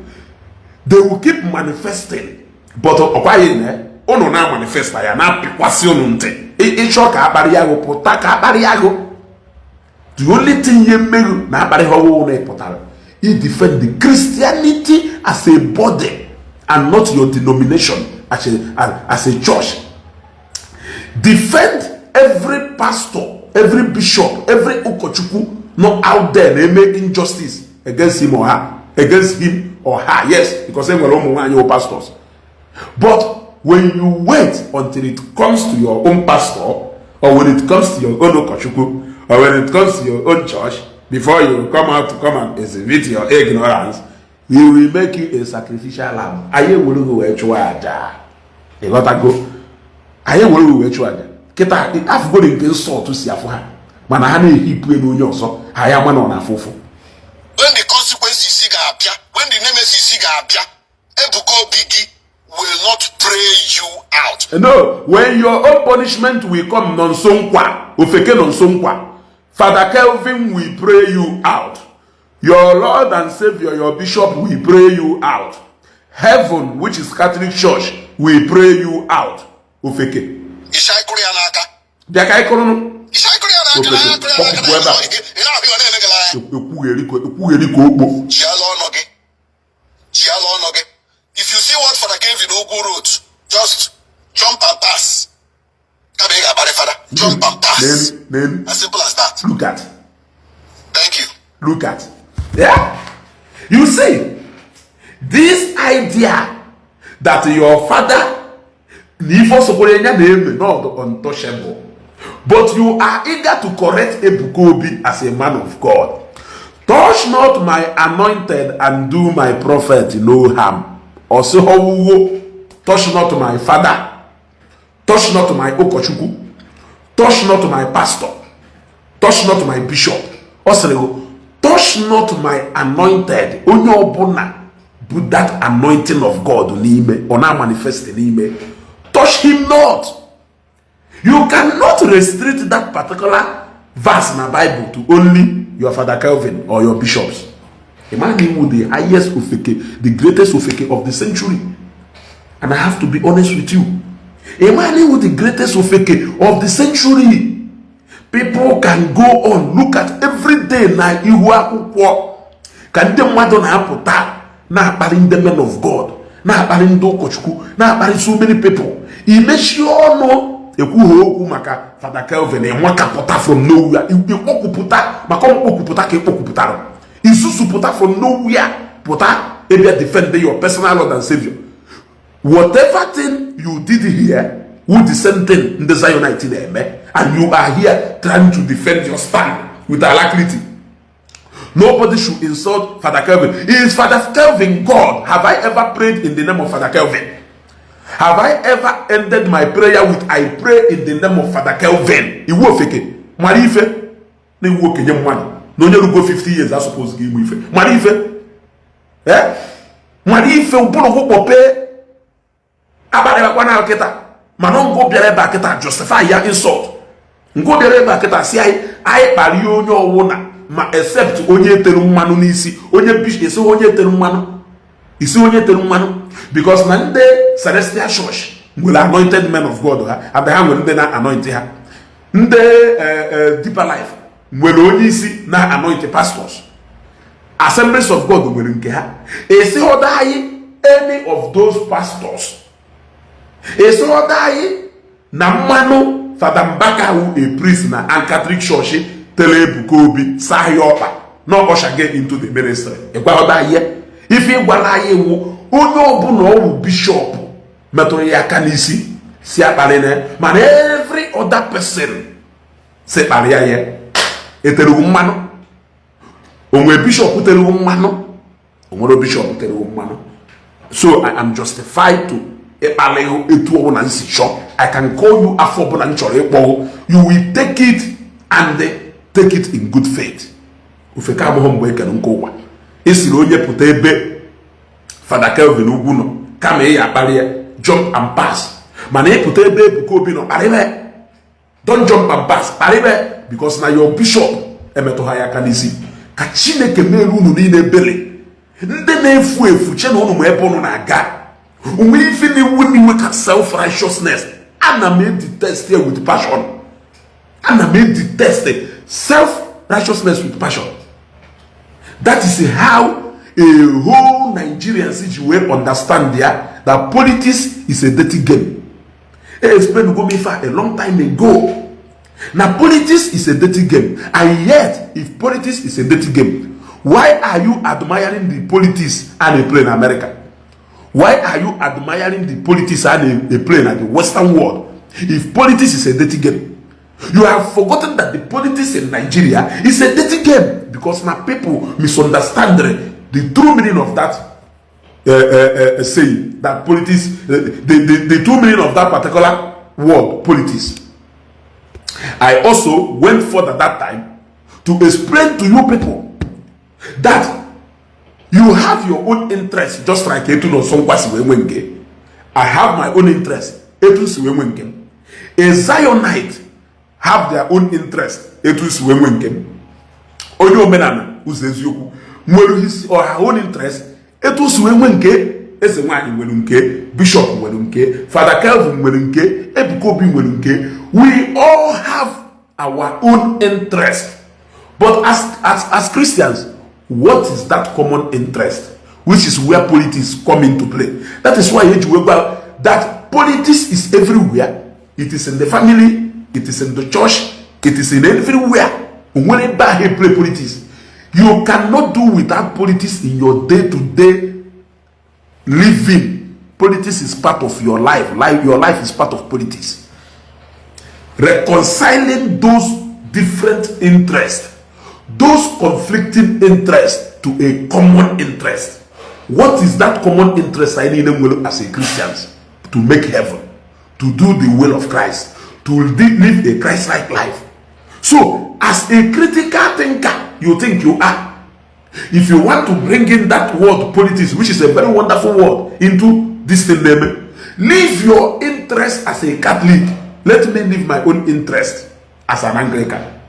They will keep manifesting. But ono na manifest ya na pikwasi onunte. Icho ka abari yago pota ka abari yago. The only thing you make na abari hawo na ipotara. He defend the Christianity as a body and not your denomination as a church. Defend every pastor, every bishop, every ukochukwu not out there they make injustice against him or her, yes, because they were your pastors. But when you wait until it comes to your own pastor, or when it comes to your own ukochukwu, or when it comes to your own church, before you come out to come and exhibit your ignorance, he will make you a sacrificial lamb. Aye will go echuaja. You got to go. Aye will go echuaja. Kita I've got in sort to see after her. Man, I had he play no yoso. I am on a fufu. When the consequences see appear, when the nemesis see appear, Ebuka Obi will not pray you out. No, when your own punishment will come non sonkwa, ofeke non sonkwa. Father Kelvin will pray you out. Your Lord and Savior, your Bishop will pray you out. Heaven, which is Catholic Church, will pray you out. Ufeke. If you see what Father Kelvin Ogu wrote, just jump and pass. Jump and pass. As simple as that. Look at. Thank you. Look at. Yeah? You see, this idea that your father not untouchable, but you are eager to correct Ebuka Obi as a man of God. touch not my anointed and do my prophet no harm. Also, touch not my father, touch not my okochuku, touch not my pastor, touch not my bishop. Also, touch not my anointed. Onye obuna put that anointing of God on our manifest in touch him not. You cannot restrict that particular verse in the Bible to only your Father Calvin or your bishops. A man with the highest ofeke, the greatest ofeke of the century. And I have to be honest with you. A man with the greatest ofeke of the century. People can go on, look at every day na ihu akwụkwọ. Can them na apụta na akpari the men of God, na akpari ndị ụkọchukwu, na akpari so many people. Imechi ọnụ ekwughị okwu maka Father Calvin enwakapụta from nowhere. Ikpokụpụta maka ọmkpokụpụta ka ikpokụpụtara. Isusupụta from nowhere pụta ebe defend your personal Lord and Savior. Whatever thing you did here, who the same thing in the Zionite name, and you are here trying to defend your stand with alacrity. Nobody should insult Father Calvin. Is Father Calvin God? Have I ever prayed in the name of Father Calvin? Have I ever ended my prayer with I pray in the name of Father Calvin? Iwo feke. Marife. Ne wo kenye mwani. No nye go 50 years I suppose give me ife. Marife. Eh? Marife upono ko pope. Abale ba kwana oketa. Manon go biere ba kita justify ya insult. Ngo biere ba kita si ai pari onye owuna ma except onye teru mmanu n'isi. Onye bishop ese onye teru mmanu. Isi onye teru mmanu because na nde Celestial Church will anointed men of God ha. Abraham will na anoint ha. Nde Deeper Life will onye isi na anoint pastors. Assemblies of God will nke ha. Ese odai any of those pastors. Ese odai na mmanu Father Mbaka who a priest na and Catholic Church tele Ebuka Obi sahi opa no usher get into the ministry. Ekwa odai if you gwala ye wo onye obuna owu bishop metoro ya aka n'isi si akpali na man every other person se kpali ya ye eteru mmanu onwe bishop teru mmanu onwe bishop teru mmanu. So I am justified to ekpali etu owu na nsi shop. I can call you afọ na nchoro ekpo. You will take it and take it in good faith. Ufeka abụghị mgbe ekere nke ụwa esiri onye pụta ebe Father Calvin ugwu nọ kama ya akpali ya jump and pass. Mana epụta ebe Ebuka Obi nọ kparibe. Don't jump and pass kparibe because na your bishop emetụha ya aka n'isi. Ka Chineke meelu unu niile ebele ndị na-efu efu che na unu ma ebe unu na-aga. Onwe ife na-ewe ka self-righteousness. Ana m detest here with passion. Ana m detest self-righteousness with passion. That is how a whole Nigerian city will understand there that politics is a dirty game. I explained to me for a long time ago. Now politics is a dirty game, and yet if politics is a dirty game, why are you admiring the politics and a play in America? Why are you admiring the politics and a play in the Western world? If politics is a dirty game, you have forgotten that the politics in Nigeria is a dirty game because now people misunderstand the true meaning of that saying that politics, the true meaning of that particular word, politics. I also went further that time to explain to you people that you have your own interest, just like I have my own interest. A Zionite have their own interest. Omenala or her own interest. Bishop Father Calvin Ebuka Obi. We all have our own interest. But as Christians, what is that common interest? Which is where politics come into play. That is why that politics is everywhere. It is in the family, it is in the church, it is in everywhere. Whenever you play politics, you cannot do without politics in your day-to-day living. Politics is part of your life. Your life is part of politics. Reconciling those different interests, those conflicting interests to a common interest. What is that common interest I need them as a Christians? To make heaven, to do the will of Christ, to live a Christ-like life. So, as a critical thinker, you think you are. If you want to bring in that word politics, which is a very wonderful word, into this thing, leave your interest as a Catholic. Let me leave my own interest as an Anglican.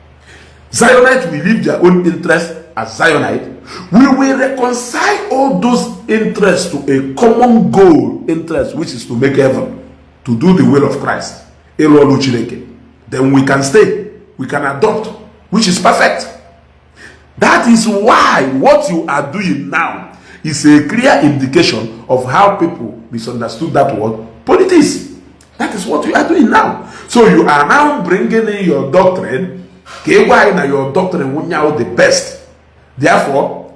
Zionites will leave their own interest as Zionite. We will reconcile all those interests to a common goal interest, which is to make heaven, to do the will of Christ. Then we can stay, we can adopt, which is perfect. That is why what you are doing now is a clear indication of how people misunderstood that word, politics. That is what you are doing now. So you are now bringing in your doctrine. Your doctrine will now the best. Therefore,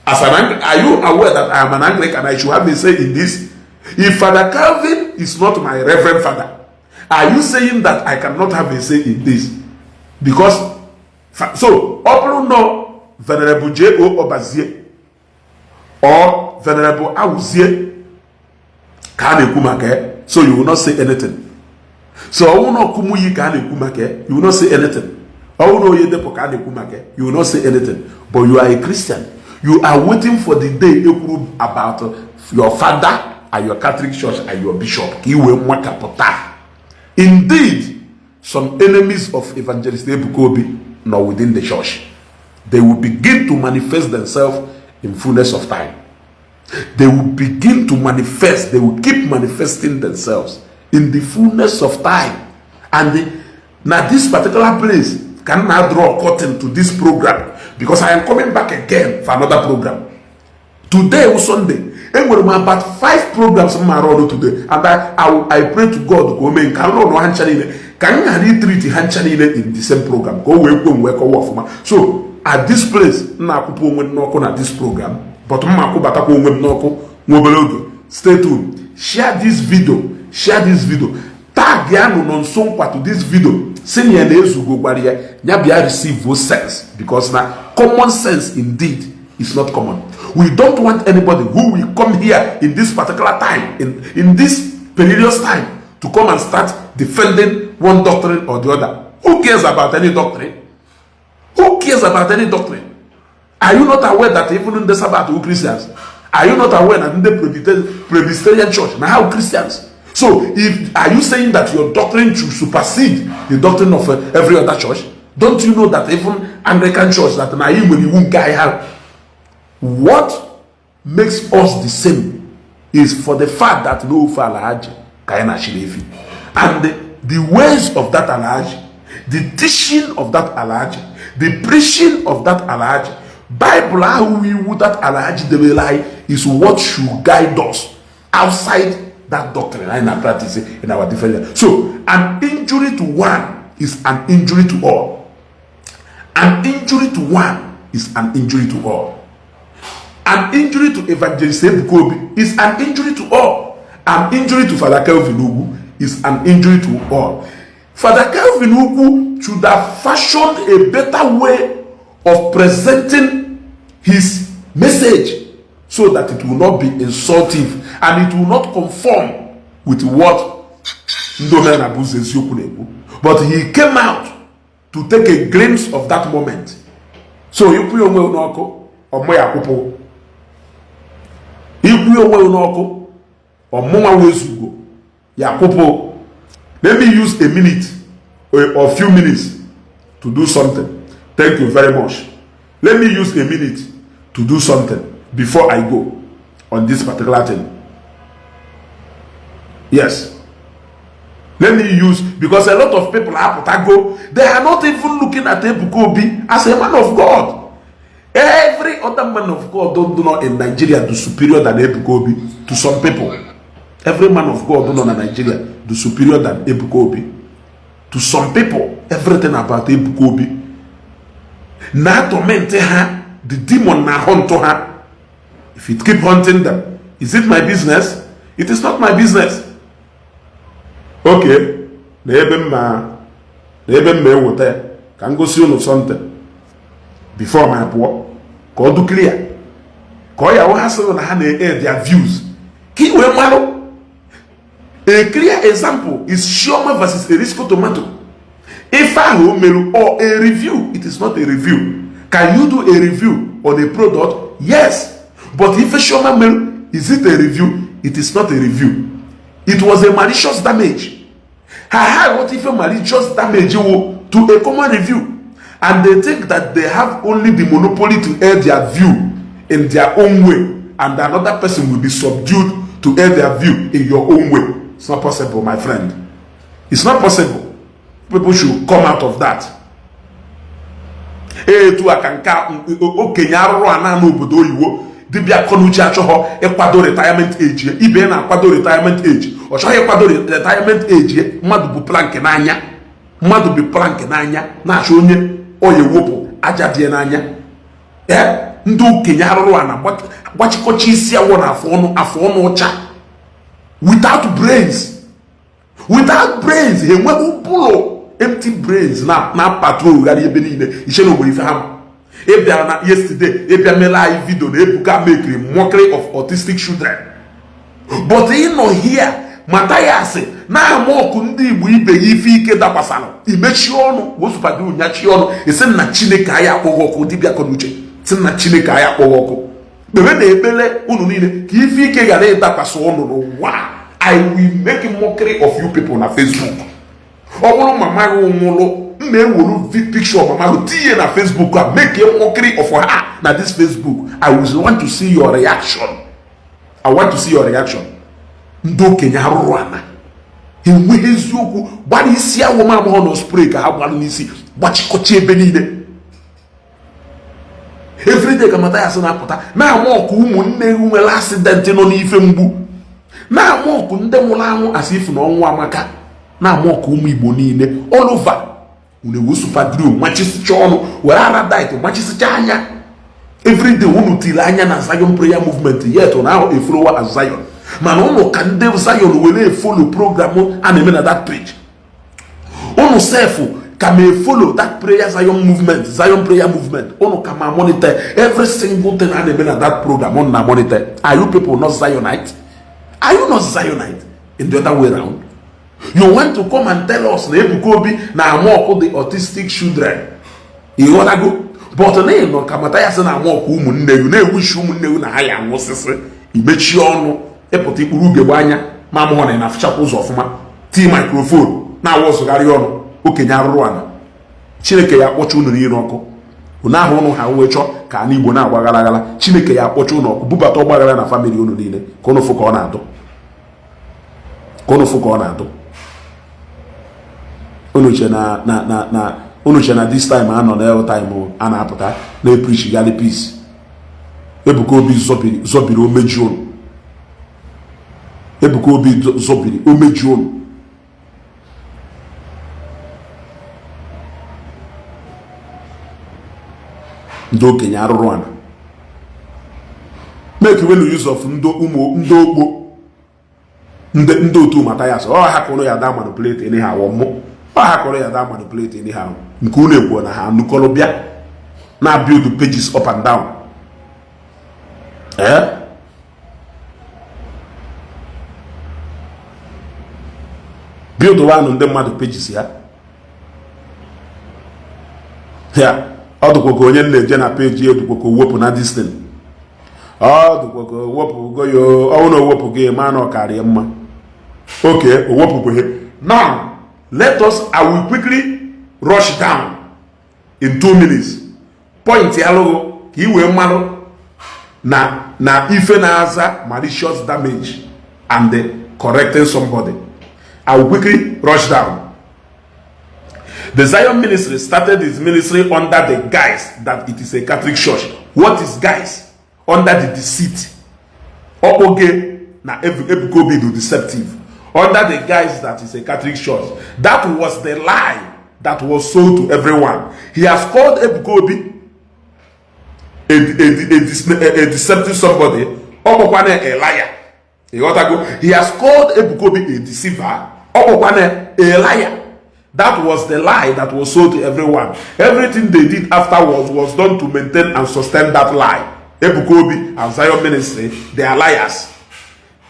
are you aware that I am an Anglican? I should have a say in this. If Father Calvin is not my reverend father, are you saying that I cannot have a say in this? Because so, no Venerable J.O. Obazie or Venerable Awuzie Kane, so you will not say anything. So, you will not say anything. You will not say anything. But you are a Christian. You are waiting for the day about your father and your Catholic church and your bishop. Indeed, some enemies of Evangelist Ebuka Obi nor within the church, they will begin to manifest themselves in fullness of time. They will begin to manifest, they will keep manifesting themselves in the fullness of time. And now this particular place can now draw a curtain to this program, because I am coming back again for another program. Today was Sunday, and we're about 5 programs today, and I pray to God go make can you treat in the same program? Go work. So at this place, at this program, but stay tuned. Share this video. Tag on to this video. Send your names to go barrier. Nyabia receive those sense, because now common sense indeed is not common. We don't want anybody who will come here in this particular time, in this perilous time, to come and start defending one doctrine or the other. Who cares about any doctrine? Who cares about any doctrine? Are you not aware that even in the Sabbath, who Christians? Are you not aware that in the Presbyterian church, now how Christians? So, are you saying that your doctrine should supersede the doctrine of every other church? Don't you know that even Anglican church, that what makes us the same is for the fact that no Falahaji Kaina Shilefi. And the ways of that Alhaji, the teaching of that Alhaji, the preaching of that Alhaji, Bible how we would that Alhaji Debelai is what should guide us outside that doctrine and practice in our different. So an injury to one is an injury to all. An injury to one is an injury to all. An injury to Evangelist Ebuka Obi is an injury to all. An injury to Father Calvin Ugu is an injury to all. Father Calvin Ugu should have fashioned a better way of presenting his message so that it will not be insultive and it will not conform with what Ndomena says. But he came out to take a glimpse of that moment. So you put your way on or moya kupo. You put your way on or mama wezugo. Yakupo. Let me use a minute or a few minutes to do something. Thank you very much. Let me use a minute to do something before I go on this particular thing. Yes. Let me use, because a lot of people have to go, they are not even looking at Ebuka Obi as a man of God. Every other man of God don't know in Nigeria do superior than Ebuka Obi to some people. Every man of God don't know in Nigeria do superior than Ebuka Obi. To some people, everything about Ebuka Obi. Na torment her, the demon na hunt her. If it keep hunting them, is it my business? It is not my business. Okay, can go see you something. before my poor. Ka do clear. Ka ya wa hustle na ha na their views. Ki we malo. A clear example is Shioma versus Erisco Tomato. If I melu or a review, it is not a review. Can you do a review on a product? Yes. But if a Shioma melu, is it a review? It is not a review. It was a malicious damage. What if a malicious damage to a common review? And they think that they have only the monopoly to air their view in their own way. And another person will be subdued to air their view in your own way. It's not possible, my friend. It's not possible. People should come out of that. To akanka okenyaru ana n'obodo oyiwo dibia konuchi achoho ekwado retirement age ibe na akwado retirement age o choho ekwado retirement age mmadu bu plank n'anya mmadu bi plank n'anya na acho onye oyewopu aja die n'anya ndị okenyaru ana gbachikochi isi awo na afọ ọnụ ọcha without brains he nweghị pulo empty brains na patrol gari ebe niile ishe no gbori fam ebia na yesterday ebia mela I video na Ebuka make mockery of autistic children, but you know here Matthias na amoku ndị Igbo ibe ife ike dakwasana imechi ọnụ wosupadu nyachi ọnụ ese na Chineke aya akpọghọ ọkụ dibia konuche si na Chineke aya akpọghọ ọkụ bebe na ekpele unu niile ka ife ike gara ịdakwasa ọnụ n'ụwa. I will make a mockery of you people na Facebook. Ọbụrụ mama gị nwụrụ mma ewuru picture of mama gị tinye na Facebook a make a mockery of her na this Facebook. I will want to see your reaction. I want to see your reaction. Ndị okenye arụrụ ana enweghị eziokwu gbara isi awụ ma agbọghọ na spray ka ha gbara n'isi gbachikọcha ebe niile everyday ka Matthias na-apụta na-ama ọkụ ụmụnne nwere accident nọ n'ife mgbu na-ama ọkụ ndị nwụrụ anwụ asị ifu na ọnwụ amaka na-ama ọkụ ụmụ Igbo niile all over unu supadru machisicha ọnụ were aradite machisicha anya everyday unu tiri anya na Zion prayer movement yet na ahụ efolowa as Zion mana unu ka ndị Zion were follow program a na-eme na that page unu self ka me follow that prayer Zion prayer movement unu ka ma monitor every single thing a na-eme na that program unu na monitor. Are you people not Zionite? Are you not Zionite in the other way around? You want to come and tell us na Ebuka Obi na amok the autistic children. You wanna go? But na no ka Matthias na amok ụmụnne yu na ewushi ụmụnne yu na ha ya nwosisi imechi ọnụ epụta ikpuru ugegbe anya ma mụ na afụchapụ ụzọ ọfụma ti microphone na awọzụgharị ọnụ okenye arụrụ ana Chineke ya akpọcha unu n'ire ọkụ unu ahụ unu ha wee chọọ ka ana Igbo na-agbagharaghala Chineke ya akpọcha unu ọkụ bubata ọgbaghara na family unu niile ka unu fụ ka ọ na-adụ unu che na this time anọ na el time a na-apụta na preach gali peace. Ebuka Obi zobiri omeji unu. Ebuka Obi zobiri omeji unu. Ndị okenye arụrụ ana make well use of ndị ogbo ndị otu Matthias ha kọrọ ya da manipulate anyhow ha kọrọ ya da manipulate anyhow nke unu ekwu na ha nukọrọ bịa na build pages up and down build one ndị mmadụ pages ya ọ dụkwa ka onye na-eje na peji edukwa ka owepụ na distin ọ dụkwa ka owepụ goyo ọnwụ na owepụ gị ma na ọkarịa mma okay owepụkwe. Now let us I will quickly rush down in 2 minutes point alụghị ka iwee mmanụ na ife na-aza malicious damage and correcting somebody. I will quickly rush down. The Zion ministry started its ministry under the guise that it is a Catholic church. What is guise? Under the deceit. Oge na Ebuka Obi the deceptive. Under the guise that is a Catholic church. That was the lie that was sold to everyone. He has called Ebuka Obi a deceptive somebody. A liar. He has called Ebuka Obi a deceiver. A liar. That was the lie that was sold to everyone. Everything they did afterwards was done to maintain and sustain that lie. Ebuka Obi and Zion Ministry, they are liars.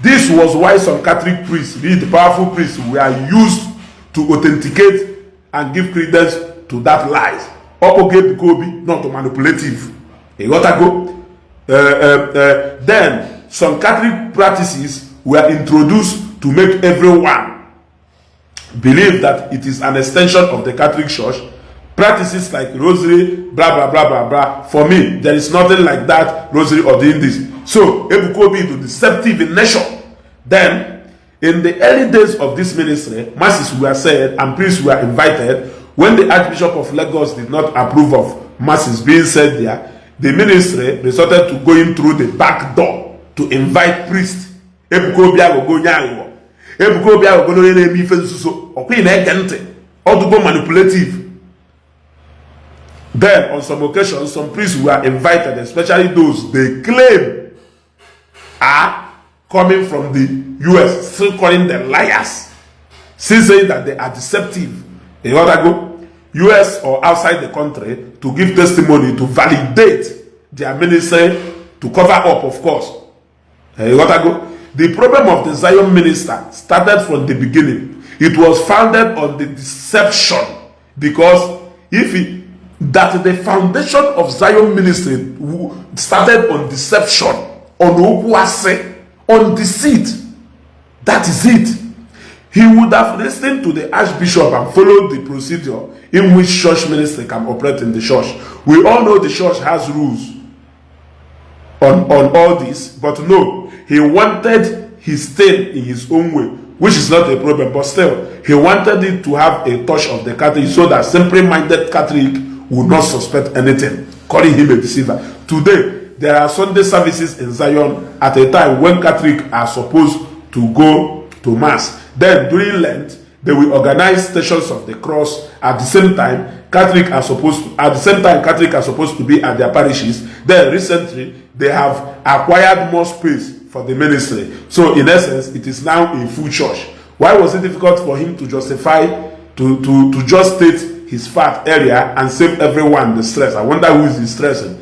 This was why some Catholic priests, the powerful priests, were used to authenticate and give credence to that lies. Ebuka Obi, not manipulative. You gotta go. Then some Catholic practices were introduced to make everyone believe that it is an extension of the Catholic Church. Practices like rosary, blah blah blah blah blah. For me, there is nothing like that rosary or doing this. So Ebuka Obi is deceptive in nature. Then, in the early days of this ministry, masses were said and priests were invited. When the Archbishop of Lagos did not approve of masses being said there, the ministry resorted to going through the back door to invite priests. Ebuka Obi go nyango. Ebuka Obi go no eme ife nsuso. Okwi na ege ntị. Odugo manipulative. Then, on some occasions, some priests were invited, especially those they claim are coming from the US, still calling them liars, still saying that they are deceptive. In order to go US or outside the country to give testimony to validate their ministry, to cover up, of course. In order to go. The problem of the Zion minister started from the beginning. It was founded on the deception, because that the foundation of Zion ministry started on deception, on okwuase, on deceit. That is it. He would have listened to the Archbishop and followed the procedure in which church ministry can operate in the church. We all know the church has rules on all this, but no, he wanted his thing in his own way, which is not a problem, but still, he wanted it to have a touch of the Catholic, so that simply-minded Catholic would not suspect anything, calling him a deceiver. Today, there are Sunday services in Zion at a time when Catholics are supposed to go to Mass. Then, during Lent, they will organize Stations of the Cross. At the same time, Catholics are supposed to be at their parishes. Then, recently, they have acquired more space for the ministry. So, in essence, it is now a full church. Why was it difficult for him to justify, to just state his fact earlier and save everyone the stress? I wonder who is stressing.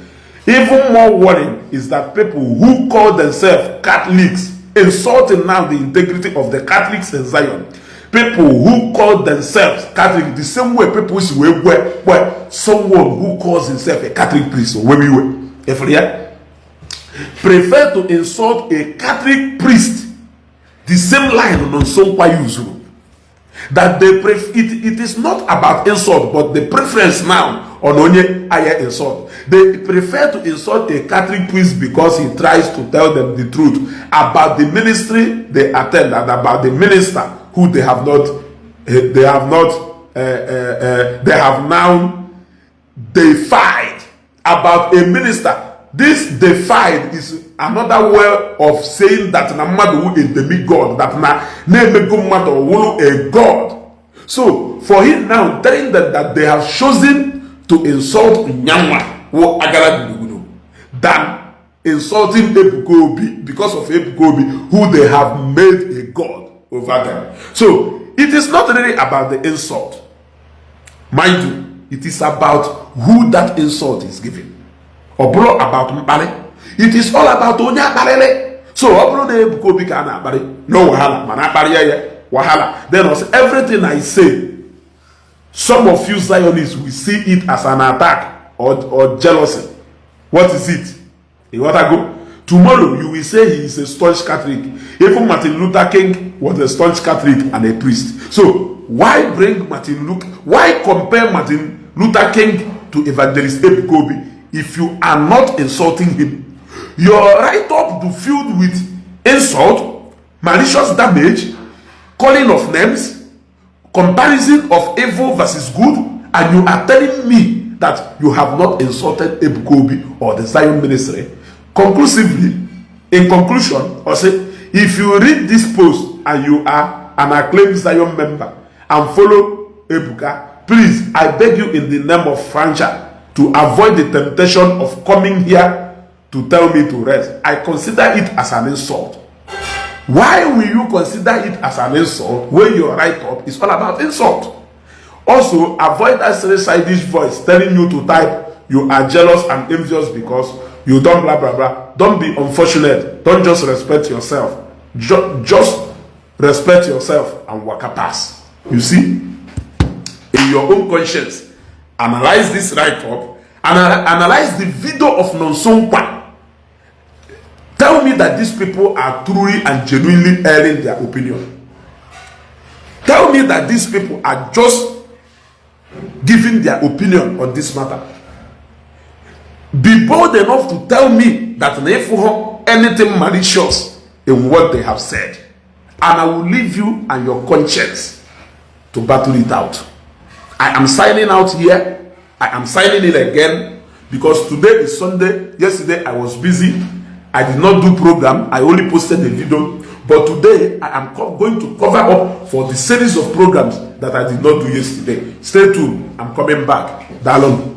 Even more worrying is that people who call themselves Catholics insulting now the integrity of the Catholics in Zion. People who call themselves Catholic the same way people say where someone who calls himself a Catholic priest or where we were, if prefer to insult a Catholic priest the same line on some usual. That they it is not about insult, but the preference now on only higher insult. They prefer to insult a Catholic priest because he tries to tell them the truth about the ministry they attend and about the minister who they have now defied. About a minister. This defied is another way of saying that Namadu is the big God, that a God. So for him now telling them that they have chosen to insult Nyama than insulting Ebuka Obi because of Ebuka Obi, who they have made a God over them. So it is not really about the insult. Mind you, it is about who that insult is given. Obro about Mbale. It is all about Onya Balele. So Obro de Ebuka Obi kana Bari. No wahala. Mana Bari wahala. Then also everything I say, some of you Zionists will see it as an attack or jealousy. What is it? You want to go? Tomorrow you will say he is a staunch Catholic. Even Martin Luther King was a staunch Catholic and a priest. So why why compare Martin Luther King to Evangelist Ebuka Obi if you are not insulting him? Your write-up to filled with insult, malicious damage, calling of names, comparison of evil versus good, and you are telling me that you have not insulted Ebuka Obi or the Zion ministry. Conclusively, in conclusion, I say, if you read this post and you are an acclaimed Zion member and follow Ebuka, please, I beg you in the name of Francha to avoid the temptation of coming here to tell me to rest. I consider it as an insult. Why will you consider it as an insult when your write-up is all about insult? Also, avoid that side-ish voice telling you to type you are jealous and envious because you don't blah blah blah. Don't be unfortunate. Don't just respect yourself. Just respect yourself and waka pass. You see, in your own conscience, analyze this write-up and analyze the video of Nonsongpa. Tell me that these people are truly and genuinely airing their opinion. Tell me that these people are just giving their opinion on this matter. Be bold enough to tell me that if anything malicious in what they have said, and I will leave you and your conscience to battle it out. I am signing out here. I am signing it again because today is Sunday. Yesterday I was busy. I did not do program. I only posted a video. But today I am going to cover up for the series of programs that I did not do yesterday. Stay tuned. I'm coming back. Dalon.